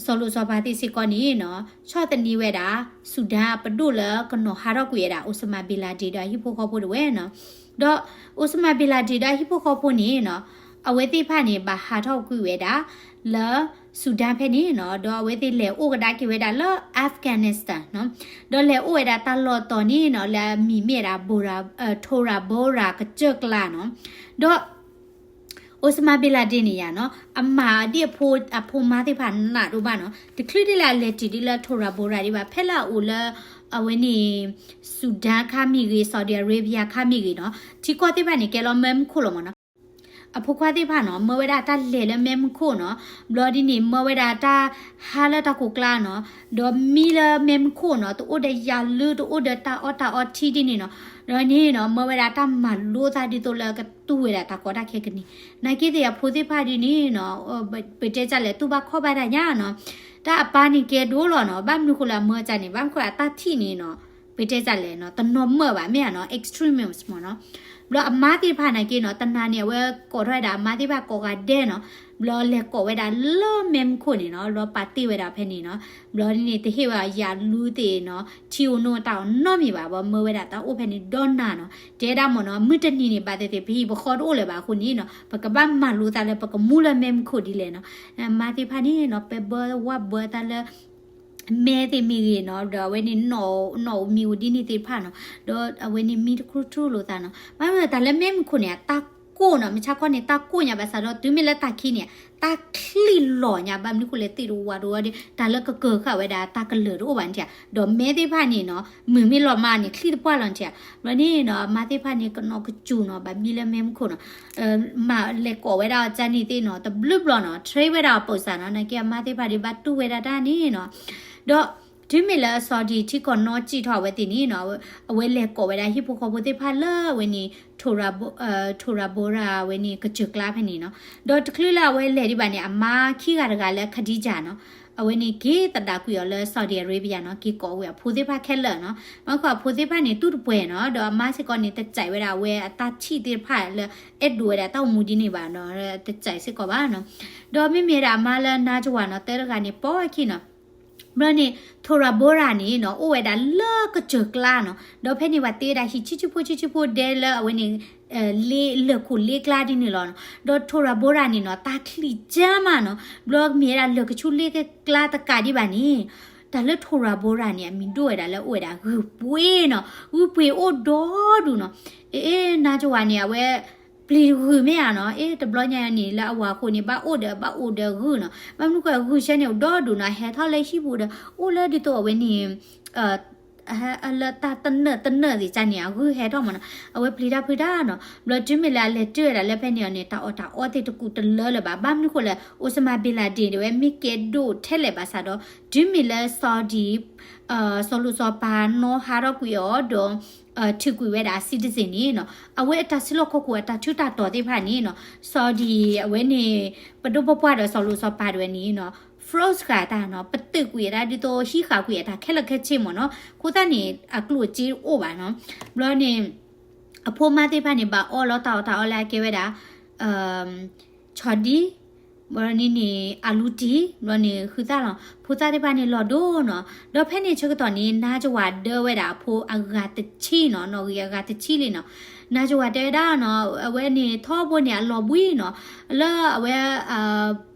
စီၤလိၣ်စီၤပၤသ့ၣ်စ့ၢ်ကီးန့ၣ်နီၤ, ဆီၣ်သနံးဝဲဒၣ် Sudan အပဒိၣ်လၢကနီၣ်ဟးထီၣ်ကွံာ်ဝဲဒၣ် Osama bin Laden ဒီးအဟံၣ်ဖိဃီဖိဒၣ်ဝဲနီၤ. ဒီး Osama bin Laden ဒီးအဟံၣ်ဖိဃီဖိန့ၣ်နီၤ, အဝဲသ့ၣ်တဖၣ်န့ၣ် ဘၣ်ဟးထီၣ်ကွံာ်ဝဲဒၣ် လၢ Sudan ဖဲန့ၣ်နီၤ, ဒီးအဝဲသ့ၣ်လဲၤအိၣ်ကဒါက့ၤဝဲဒၣ်လၢ Afghanistan နီၤ, ဒီးလဲၤအိၣ်ဝဲဒၣ်တၢ်လီၢ်တီၤန့ၣ်နီၤ, လၢအမံၤမ့ၢ်ဝဲဒၣ် Bora, Tora Bora ကစၢၢ်ကျါနီၤ, ဒီး Osama bin Laden န့ၣ်ယၤနီၤ, အမၤဒ်အဖိ, အဖိမါသ့ၣ်တဖၣ်နးဒိၣ်ဘၣ်နီၤ, တချုးဒ်လၢအလဲၤတုၤဒ်လၢ Tora Bora ဒံးဘၣ်, ဖဲလၢအအိၣ်လၢ အဝဲန့ၣ် Sudan ခါမ့ၢ်ဂ့ၤ, Saudi Arabia ခါမ့ၢ်ဂ့ၤနီၤ, ထံကီၢ်သ့ၣ်တဖၣ်န့ၣ် ကဲလီၤမၢမူခိၣ်လီၤမ့ၢ်နီၤ. အဖိခွါသ့ၣ်တဖၣ်နီၤ မၢဝဲဒၣ်တၢ်လဲၤလၢမဲမုၢ်ခိၣ်နီၤ, ဘျီဒ်န့ၣ် မၢဝဲဒၣ်တၢ်ဟးလၢတၢ်ကိးကျါနီၤ, ဒီးမံလၢမဲမုၢ်ခိၣ်နီၤ, တအိၣ်ဒီးယၤလူ တအိၣ်ဒီးတၢ်အီၣ်တၢ်အီထံဒ်န့ၣ်နီၤ, ဒီးန့ၣ်နီၤ မၢဝဲဒၣ်တၢ်မၤလိသးဒ်သိးလၢကတူၢ်ဝဲဒၣ်တၢ်ကီတၢ်ခဲကနံၣ်, နာ်က့သ့ၣ်အဖိသ့ၣ်တဖၣ်ဒ်န့ၣ်နီၤ, ပတဲတၢ်လဲၣ် တူၢ်ဘၣ်ခီၣ်ဘၣ်တၢ်ညါနီၤ, တၢ်အပၢ်န့ၣ်ကဲဒိၣ်လီၤနီၤ, ဘၣ်မနုၤဃိလၢအမၢကၢ်န့ၣ် ဘၣ်မနုၤဃိအတၢ်ထံၣ်န့ၣ်နီၤ ပတဲတၢ်လဲၣ်နီၤ တနီၤမၢၢ်ဘၣ်မ့ၢ်ဧါနီၤ extremist မ့ၢ်နီၤ, ဘျီအမါသ့ၣ်တဖၣ်နာ်က့နီၤ တနၤန့ၣ် အဝဲကိးထီၣ်ဝဲဒၣ်အမါသ့ၣ်တဖၣ်ကိးဂၤဒဲးနီၤ, ဘျီလဲၤကိးဝဲဒၣ်လၢမဲမုၢ်ခိၣ်န့ၣ်နီၤ, ဘျီပာ်တ့ၢ်ဝဲဒၣ်ဖဲန့ၣ်နီၤ, ဘျီန့ၣ်တဟ့ၣ်ဝဲယၤလူသ့ၣ်နီၤ ထံအိၣ်နီၣ်တၢ်အိၣ်နီတမံၤဘၣ်, ဘျီမၢဝဲဒၣ်တၢ်အိၣ်ဖဲန့ၣ်ဒီနၤနီၤ, တဲဒၣ်မ့ၢ်နီၤ မုၢ်တနံၤန့ၣ် ဘၣ်သ့ၣ်သ့ၣ် ပဟံၣ်ပဃီတအိၣ်လၢၤဘၣ်အဃိန့ၣ်နီၤ ပကဘၣ်မၤလိသးလၢပကမူလၢမဲမုၢ်ခိၣ်ဒ်လဲၣ်နီၤ, မါသ့ၣ်တဖၣ်န့ၣ်နီၤ ပဲဘၢဝၣ်ဘၢသးလၢ မဲသ့ၣ်မ့ၢ်ဂ့ၤနီၤ, ဒီးအဝဲန့ၣ် နီၣ်အိၣ်မံၤအိၣ်ဒ်န့ၣ်သ့ၣ်တဖၣ်နီၤ, ဒီးအဝဲန့ၣ်မံတခူထူလိာ်သးနီၤ, မ့ၢ်တၢ်လၢမဲမုၢ်ခိၣ်န့ၣ် အတၢ်ကိၢ်နီၤ, မုၢ်ဆါခီန့ၣ် တၢ်ကိၢ်ညါဘၣ်ဆၣ်ဒီး တုၤမ့ၢ်လၢတၢ်ခံးန့ၣ် တၢ်ချံၣ်လီၤညါ, ဘၣ်မနုၤဃိလဲၣ် သ့ၣ်တဝးတဝီဒီး တၢ်လၢကကၢၤဃာ်ဝဲဒၣ်တၢ်ကလၢၤတအိၣ်ဘၣ်န့ၣ်ဧါ, ဒီးမဲသ့ၣ်တဖၣ်န့ၣ်နီၤ မုာ်မ့ၢ်လီၤမးန့ၣ် ချံၣ်တပှၢ်လီၤန့ၣ်ဧါ, ဘျီန့ၣ်နီၤ အမါသ့ၣ်တဖၣ်န့ၣ် ကနီၢ်ကစူၤနီၤ ဘၣ်မံလၢမဲမုၢ်ခိၣ်နီၤ မၤလဲၤကိးဝဲဒၣ်အီၤကန့ၣ်သ့ၣ်နီၤ တဘျုးဘျီနီၤ train ဝဲဒၣ်အီၤပိာ်စၢ်နီၤ, နာ်က့အမါသ့ၣ်တဖၣ်ဒီး ဘၣ်တူၢ်ဝဲဒၣ်တၢ်န့ၣ်နီၤ, ဒီးတုၤမ့ၢ်လၢစီၤဒံၤထံကီၢ်နီၣ်စံၣ်ထီၣ်အဝဲသ့ၣ်န့ၣ်နီၤ, အဝဲလဲၤကိးဝဲဒၣ်ဟံၣ်ဖိဃီဖိသ့ၣ်တဖၣ်လၢအဝဲန့ၣ် ထိၣ်ရၤဘိရၤ အဝဲန့ၣ်ကစၢၢ်ကျါဖဲန့ၣ်နီၤ, ဒီးတချုးလၢအဝဲလဲၤဒံးဘၣ်န့ၣ် အမါခံဂၤတဂၤလၢ Khadija နီၤ အဝဲန့ၣ်က့ၤသဒၣ်ကွံာ်အီၤလၢ Saudi Arabia နီၤ, က့ၤကိးဝဲအဖိသ့ၣ်တဖၣ်ခဲလၢာ်နီၤ, ဘၣ်မနုၤဃိအဖိသ့ၣ်တဖၣ်န့ၣ် တူၢ်တပှဲၤနီၤ, ဒီးအမါစ့ၢ်ကီးန့ၣ် တစဲးဝဲဒၣ်အဝဲအတၢ်ထံၣ်သ့ၣ်တဖၣ်လၢ အဲၣ်ဒိးဝဲဒၣ်တၢ်အိၣ်မူဒ်န့ၣ်ဘၣ်နီၤ, တစဲးစ့ၢ်ကီးဘၣ်နီၤ, ဒီးမ့မ့ၢ်ဝဲဒၣ်အမါလၢ နါကဝၤနီၤ သၢတဂၤန့ၣ် ပိာ်အခံနီၤ ဘျီန့ၣ် ထိၣ်ရၤဘိရၤန့ၣ်နီၤ အိၣ်ဝဲဒၣ်လၢကစၢၢ်ကျါနီၤ, ဒီးဖဲန့ၣ်ပှၤတ့ဝဲဒၣ်ဟံၣ်ဆံးဆံးဖိဆံးဆံးဖိဒဲလၢအဝဲန့ၣ် လၢလၢၢ်ခိၣ်လ့ကျါဒ်န့ၣ်လီၤနီၤ, ဒီးထိၣ်ရၤဘိရၤန့ၣ်နီၤ တၢ်ချံၣ်ကၢမးနီၤ, ဘျီမ့ၢ်ဝဲဒၣ်လၢၢ်ကဆူလ့ကျါတကးဒံးဘၣ်န့ၣ် တၢ်လၢထိၣ်ရၤဘိရၤန့ၣ် အမံၤဒိၣ်ဝဲဒၣ်လၢအိၣ်ဝဲဒၣ်ဂုၢ်ပှ့ၤနီၤ, ဂုၢ်ပှ့ၤအိၣ်ဒီဒူၣ်နီၤ, အ့ နါကဝၤန့ၣ် အဝဲ ပျံၤဂုၢ်မ့ၢ်ဧါနီၤ, အ့ တဘျီညါန့ၣ် လၢအဝၤအဃိန့ၣ် ဘၣ်အိၣ်ဒီး ဘၣ်အိၣ်ဒီးဂုၢ်နီၤ, ဘၣ်မနုၤဃိဂုၢ်ဆၢန့ၣ်အိၣ်ဒီဒူၣ်နီၤ, ဟဲထီၣ်လၢဟံၣ်ပူၤဒီး အိၣ်လၢဒ်သိးအဝဲန့ၣ် လၢတၢ်တနၢၣ်တနၢၣ်သ့ၣ်ကန့ၣ် အဂုၢ်ဟဲထီၣ်မးနီၤ, အဝဲပျံၤတၢ်ဖုးတၢ်နီၤ, ဘျီတုၤမ့ၢ်လၢအလဲၤတၢၢ်ဝဲဒၣ်လၢဖဲန့ၣ်အီၤန့ၣ် တၢ်အီၣ်တၢ်အီသ့ၣ်တကူးတလၢလၢၤဘၣ်, ဘၣ်မနုၤဃိလဲၣ် Osama bin Laden ဒၣ်ဝဲမ့ၢ်ကဲဒိၣ်ထဲလဲၣ်ဘၣ်ဆၣ်ဒီး တုၤမ့ၢ်လၢ Saudi စီၤလိၤစီၤပၤနီၣ်ဟးထီၣ်ကွံာ်အီၤဒီး ထုးကွံာ်ဝဲဒၣ် citizen န့ၣ်နီၤ, အဝဲအတၢ်စုလီၢ်ခီၣ်ခိၣ်အတၢ်ထူးတၢ်တီၤသ့ၣ်တဖၣ်န့ၣ်နီၤ, Saudi အဝဲန့ၣ် ပဒိၣ်ပပှၢ်ဒီးစီၤလိၤစီၤပၤဒၣ်ဝဲန့ၣ်နီၤ force ဃာ်တၢ်နီၤ, ပတုာ်ကွံာ်အတၢ်ဒ်သိးဟံးဃာ်ကွံာ်အတၢ်ခဲလၢာ်ခဲဆ့မ့ၢ်နီၤ, အဃိသတးန့ၣ် အကျိၣ်အစ့အိၣ်ဘၣ်နီၤ, ဘျီန့ၣ် အဖိမါသ့ၣ်တဖၣ်န့ၣ် ဘၣ်အီၣ်လီၤတၢ်အီၣ်တၢ်အီလၢအကဲဝဲဒၣ် ဆီဒံ, ဘျီန့ၣ်န့ၣ် အလူတံၢ်, ဘျီန့ၣ်ဃုသၣ်လီၤ, ဖိသၣ်သ့ၣ်တဖၣ်န့ၣ်လီၤဒိနီၤ, ဒီးဖဲန့ၣ်ဆၢကတီၢ်န့ၣ် နါကဝၤဒၢဝဲဒၣ်အဖိအဂၤတဆံနီၤ, နီၣ်ဂံၢ်အဂၤတဆံလံနီၤ, နါကဝၤတဲဝဲဒၣ်နီၤ, အဝဲန့ၣ်ထီဘိန့ၣ် အလီၤဘှံးနီၤ, လၢအဝဲ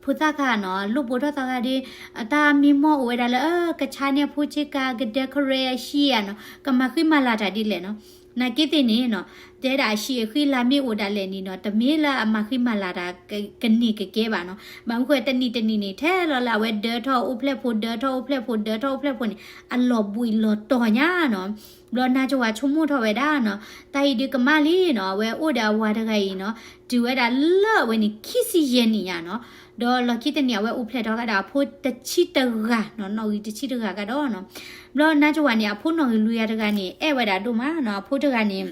ဖိသၣ်ခါနီၤ လိၣ်ဘိထီၣ်သီခါဒီး အတၢ်မံမီၢ်အိၣ်ဝဲဒၣ်လၢ ကဆါန့ၢ်အဖိဆ့ကၤ ကဒဲကရဲအဟံၣ်ဧါနီၤ, ကမၤဃံမၤလၤတၢ်ဒ်လဲၣ်နီၤ, နာ်က့သ့ၣ်န့ၣ်နီၤ, တဲဒၣ်အဟံၣ်အဃံလၤမ့ၢ်အိၣ်ဒၣ်လဲာ်န့ၣ်နီၤ, တမ့ၢ်လၢအမၤဃံမၤလၤတၢ် ကန့ၢ်ကကဲဘၣ်နီၤ, ဘၣ်မနုၤဃိတနံၣ်တနံၣ်န့ၣ် ထဲလီၤလၢအဝဲဒၢထီၣ်အိၣ်ဖျဲၣ်ဖိ ဒၢထီၣ်အိၣ်ဖျဲၣ်ဖိ ဒၢထီၣ်အိၣ်ဖျဲၣ်ဖိန့ၣ် အလီၤဘှံးလီၤတီၤညါနီၤ, ဘျီနါကဝၤဆိကမိၣ်ထီၣ်ဝဲဒၣ်နီၤ, တၢ်အံၤဒုးကမၣ်လံနီၤ, အဝဲအိၣ်ဒီးအဝၤတဂၤအံၤနီၤ, တုၤဝဲဒၣ်လၢအဝဲန့ၣ် ခံဆံယဲၢ်နံၣ်ညါနီၤ, ဒီးလီၢ်ခံတနံၣ်အဝဲအိၣ်ဖျဲၣ်ထီၣ်ဝဲဒၣ်အဖိတဆံတဂၤနီၤ, နီၣ်ဂံၢ်တဆံတဂၤကဒီးနီၤ, ဘျီနါကဝၤန့ၣ် အဖိနီၣ်ဂံၢ်လွံၢ်ဂၤတဂၤန့ၣ် အဲၣ်ဝဲဒၣ်ဒိၣ်မးနီၤ, အဖိတဂၤန့ၣ်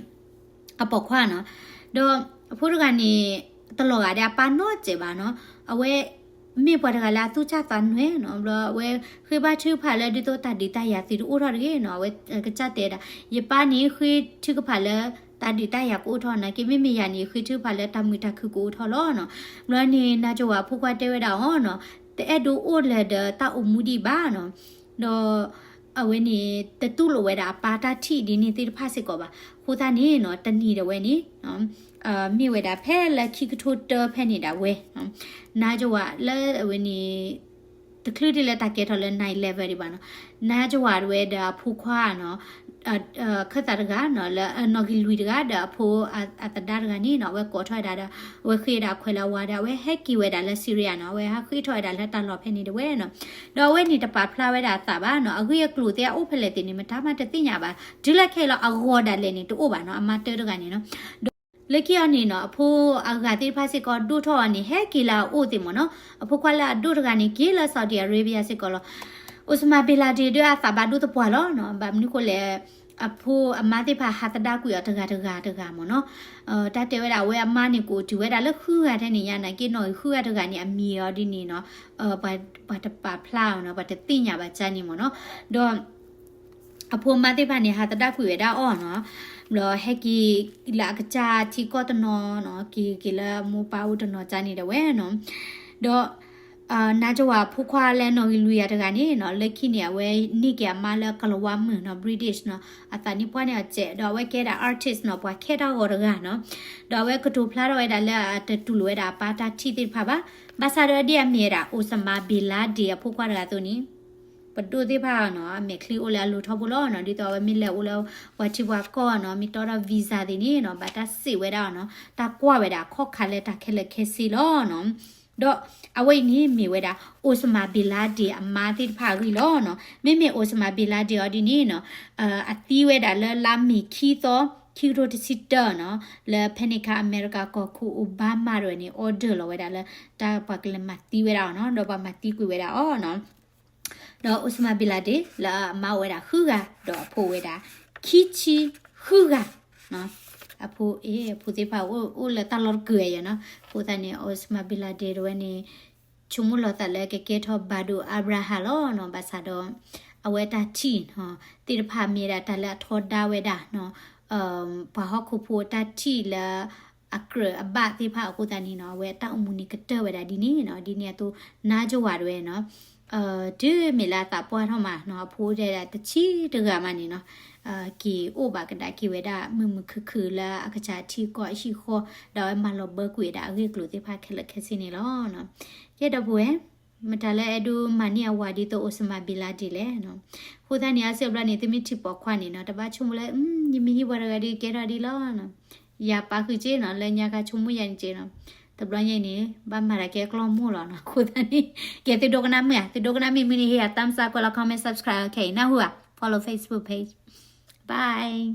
အပိာ်ခွါနီၤ, ဒီးအဖိတဂၤန့ၣ် တလီၤဂာ်ဒီးအပၢ်နီတစဲးဘၣ်နီၤ, အဝဲ မ့ၢ်ပှၤတဂၤလၢအသူၣ်စၢ်သးနွဲၣ်နီၤ, ဘျီအဝဲဃ့ဘါထုကဖၣ်လၢဒ်သိးတၢ်ဒုးတၢ်ယၤသုတအိၣ်ထီၣ်တဂ့ၤနီၤ, အဝဲကစၢ်တဲဒၣ် ယပၢ်န့ၣ်ဃ့ထုကဖၣ်လၢ တၢ်ဒုးတၢ်ယၤကအိၣ်ထီၣ်နာ်က့ မ့မ့ၢ်ယၤန့ၣ် ဃ့ထုကဖၣ်လၢတၢ်မုာ်တၢ်ခုၣ်ကအိၣ်ထီၣ်လီၤနီၤ, ဘျီန့ၣ် နါကဝၤအဖိခွါတဲဝဲဒၣ်အီၤနီၤ, တအဲၣ်ဒိးအိၣ်လၢၤဒီးတၢ်အိၣ်မူဒံးဘၣ်နီၤ, ဒီး အဝဲန့ၣ် တတူၢ်လိာ်ဝဲဒၣ်အပၢ်တၢ်ထံၣ်ဒ်န့ၣ်သ့ၣ်တဖၣ်စ့ၢ်ကီးဘၣ်, အဃိသတးန့ၣ်နီၤ တနံၤဒၣ်ဝဲန့ၣ် မ့ၢ်ဝဲဒၣ်ဖဲလၢခံကထိတၢဖဲန့ၣ်ဒၣ်ဝဲ, နါကဝၤလၢအဝဲန့ၣ် တချုးဒ်လၢတၢ်ကဲထီၣ်လၢ nine eleven ဒံးဘၣ်နီၤ, နါကဝၤဒၣ်ဝဲဒီးအဖိခွါနီၤ ခၢၣ်သးတဂၤနီၤ လၢနီၣ်ဂံၢ်လွံၢ်တဂၤဒီးအဖိအသဒါတဂၤန့ၣ်နီၤ အဝဲကိးထီၣ်ဝဲဒၣ်ဒီး အဝဲဃ့ဝဲဒၣ်အခွဲးလၢအဝၤဒီး အဝဲဟဲက့ၤဝဲဒၣ်လၢ Syria နီၤ အဝဲဟးဃ့ထီၣ်ဝဲဒၣ်လၢတၢ်လီၢ်ဖဲန့ၣ်ဒၣ်ဝဲနီၤ, ဒီးအဝဲန့ၣ်တပာ်ဖျါဝဲဒၣ်အသးဘၣ်နီၤ, အဂ့ၢ်အကျိၤသ့ၣ်အအိၣ်ဖဲလဲၣ်သ့ၣ်န့ၣ် မတၤမးတသ့ၣ်ညါဘၣ်, တုၤလၢခဲအံၤလီၤအဂီၤဒၣ်လဲာ်န့ၣ် တအိၣ်ဘၣ်နီၤ အမါတၢတဂၤန့ၣ်နီၤ, ဒီး လၢခံအီၤန့ၣ်နီၤ အဖိအဂၤသ့ၣ်တဖၣ်စ့ၢ်ကီးဒိၣ်ထီၣ်အီၤန့ၣ် ဟဲက့ၤလၢအအိၣ်သ့ၣ်မ့ၢ်နီၤ. အဖိခွါလၢအဒိၣ်တဂၤန့ၣ် က့ၤလၢ Saudi Arabia စ့ၢ်ကီးလီၤ. Osama bin Laden ဒ်အသးဘၣ်ဒိၣ်သပှၢ်လီၤနီၤ. ဘၣ်မနုၤဃိလဲၣ် အဖိအမါသ့ၣ်တဖၣ်ဟးသဒၣ်ကွံာ်အီၤတဂၤတဂၤတဂၤမ့ၢ်နီၤ. တၢ်တဲဝဲဒၣ် အဝဲအမါန့ၣ် ကအိၣ်တုၤဝဲဒၣ်လၢဃုဂၤထဲန့ၣ်ညါ နာ်က့နီၣ်ဂံၢ်ဃုဂၤတဂၤန့ၣ် အမံၤအီၤဒ်န့ၣ်နီၤ ပှၤတပာ်ဖျါအီၤနီၤ ပှၤတသ့ၣ်ညါဘၣ်ကၢ်န့ၣ်မ့ၢ်နီၤ. ဒီး အဖိအမါသ့ၣ်တဖၣ်န့ၣ် ဟးသဒၣ်ကွံာ်ဝဲဒၣ်အီၤနီၤ. ဘျီဟဲက့ၤလၢအကစၢ်ထံကီၢ်တနီၤနီၤ က့ၤက့ၤလၢမိၢ်ပၢ်အိၣ်တနီၤကၢ်န့ၣ်ဒၣ်ဝဲနီၤ. ဒီး နါကဝၤအဖိခွါလၢနီၣ်ဂံၢ်လွံၢ်ဂၤတဂၤန့ၣ်နီၤ လၢခံန့ၣ်အဝဲန့ၢ်က့ၤအမါလၢကလၤဝါမုၣ်နီၤ British နီၤ အသးနံၣ်ပှၢ်န့ၢ်အီၤစဲး ဒီးအဝဲကဲဒၣ် artist နီၤ ပှၤခဲတၢ်ဂီၤတဂၤနီၤ. ဒီးအဝဲကတိၤဖျါထီၣ်ဝဲဒၣ်လၢအတတူၢ်လိာ်ဝဲဒၣ်အပၢ်တၢ်ထံၣ်သ့ၣ်တဖၣ်ဘၣ်. ဘၣ်ဆၣ်ဒီးဒ်အမ့ၢ်ဝဲဒၣ် Osama bin Laden အဖိခွါတဂၤအသိးန့ၣ် ပဒိၣ်သ့ၣ်တဖၣ်နီၤ အမဲာ်ချံအိၣ်လၢအလိၤထီဘိလီၤနီၤ. ဒ်သိးအဝဲမ့ၢ်လဲၤအိၣ်လၢပှၤထံပှၤကီၢ်နီၤ မ့ၢ်တီထီၣ် visa သ့ၣ်န့ၣ်နီၤ ဘၣ်တၢ်စံးဝဲဒၣ်နီၤ တၢ်ကွၢ်ဝဲဒၣ်အခီၣ်ခါလၢတၢ်ခဲလၢာ်ခဲဆ့လီၤနီၤ. ဒီးအဝဲအံၤန့ၣ်မ့ၢ်ဝဲဒၣ် Osama bin Laden အမါသ့ၣ်တဖၣ်အဂ့ၢ်လီၤနီၤ. မ့မ့ၢ် Osama bin Laden အီၤဒ်န့ၣ်နီၤ အသံဝဲဒၣ်လၢလါမ့ၤခံသီ ခံကထိတဆံတၢနီၤ လၢဖဲန့ၣ်အခါ အမဲရကၤကီၢ်ခိၣ် Obama တဝဲန့ၣ် order လီၤဝဲဒၣ်လၢ တၢ်ပှၤကလဲၤမၤသံဝဲဒၣ်အီၤနီၤ ဒီးပှၤမၤသံကွံာ်ဝဲဒၣ်အီၤနီၤ. ဒီး Osama bin Laden လၢအမါအိၣ်ဝဲဒၣ်ဃုဂၤ ဒီးအဖိဝဲဒၣ် ခံဆံဃုဂၤ အဖိ အဖိသ့ၣ်တဖၣ်အိၣ်လၢတၢ်လီၢ်တကုာ်အယဲၢ်နီၤ. အဃိသတးန့ၣ် Osama bin Laden တဝဲန့ၣ် ဆိကမိၣ်လီၤသးလၢကကဲထီၣ်ဘၣ်ဒိ Abraham လီၤနီၤ. ဘၣ်ဆၣ်ဒီး အဝဲတၢ်ထံၣ်နီၤ သ့ၣ်တဖၣ်မ့ၢ်ဒၣ်တၢ်လၢအထီဒါဝဲဒၣ်နီၤ ပှၤဟီၣ်ခိၣ်ဖိအတၢ်ထံၣ်လၢ အကြၢးအဘၣ်သ့ၣ်တဖၣ်အဃိသတးန့ၣ်နီၤ အဝဲတၢ်အိၣ်မူန့ၣ်ကတၢၢ်ဝဲဒၣ်ဒ်န့ၣ်နီၤ. ဒ်န့ၣ်အသိး နါကဝၤတဝဲနီၤ တုၤမ့ၢ်လၢအသးပှၢ်ထီၣ်မးနီၤ အဖိအိၣ်ထဲဒၣ်တဆံတဂၤမးန့ၣ်နီၤ က့ၤအိၣ်ဘၣ်ကဒါက့ၤဝဲဒၣ် မုာ်မုာ်ခုၣ်ခုၣ်လၢအကစၢ်ထံကီၢ်အဟံၣ်ဃီ ဒီးအဝဲမၤလီၤဘၢကွံာ်ဝဲဒၣ်အဂ့ၢ်အကျိၤသ့ၣ်တဖၣ်ခဲလၢာ်ခဲဆ့န့ၣ်လီၤ. ကဲဒီပုၢ်ဝဲၢ် မတၤလၢအဲၣ်ဒိးမၤန့ၢ်အဝၤဒ်သိး Osama bin Laden လဲၣ်နီၤ. အဃိသတးန့ၣ် အါစုအါဘျီန့ၣ် သုမ့ၢ်ထံၣ်ပိာ်ခွါန့ၣ်နီၤ တဘၣ်ဆိကမိၣ်လၢ ယမ့ၢ်ဟံးပှၤတဂၤဒီးကဲထီၣ်ဒ်လီၤနီၤ. ယပာ်ဃုာ်က့နီၤ လၢညါခါဆိကမိၣ်ယၤန့ၣ်က့နီၤ. တဘျီညါအံၤန့ၣ် ဘၣ်မၤတၢ်ကဲကျီၢ်မိၢ်လီၤနီၤ. အဃိသတးန့ၣ် ကဲသုဒိကနၣ်မုာ်ဧါ, သုဒိကနၣ်မုာ်မုာ်န့ၣ် ဟ့ၣ်ယၤ thumbs up ကွဲးလီၤ comment subscribe ခဲအံၤ နၢ်ဟူဧါ follow Facebook page. Bye.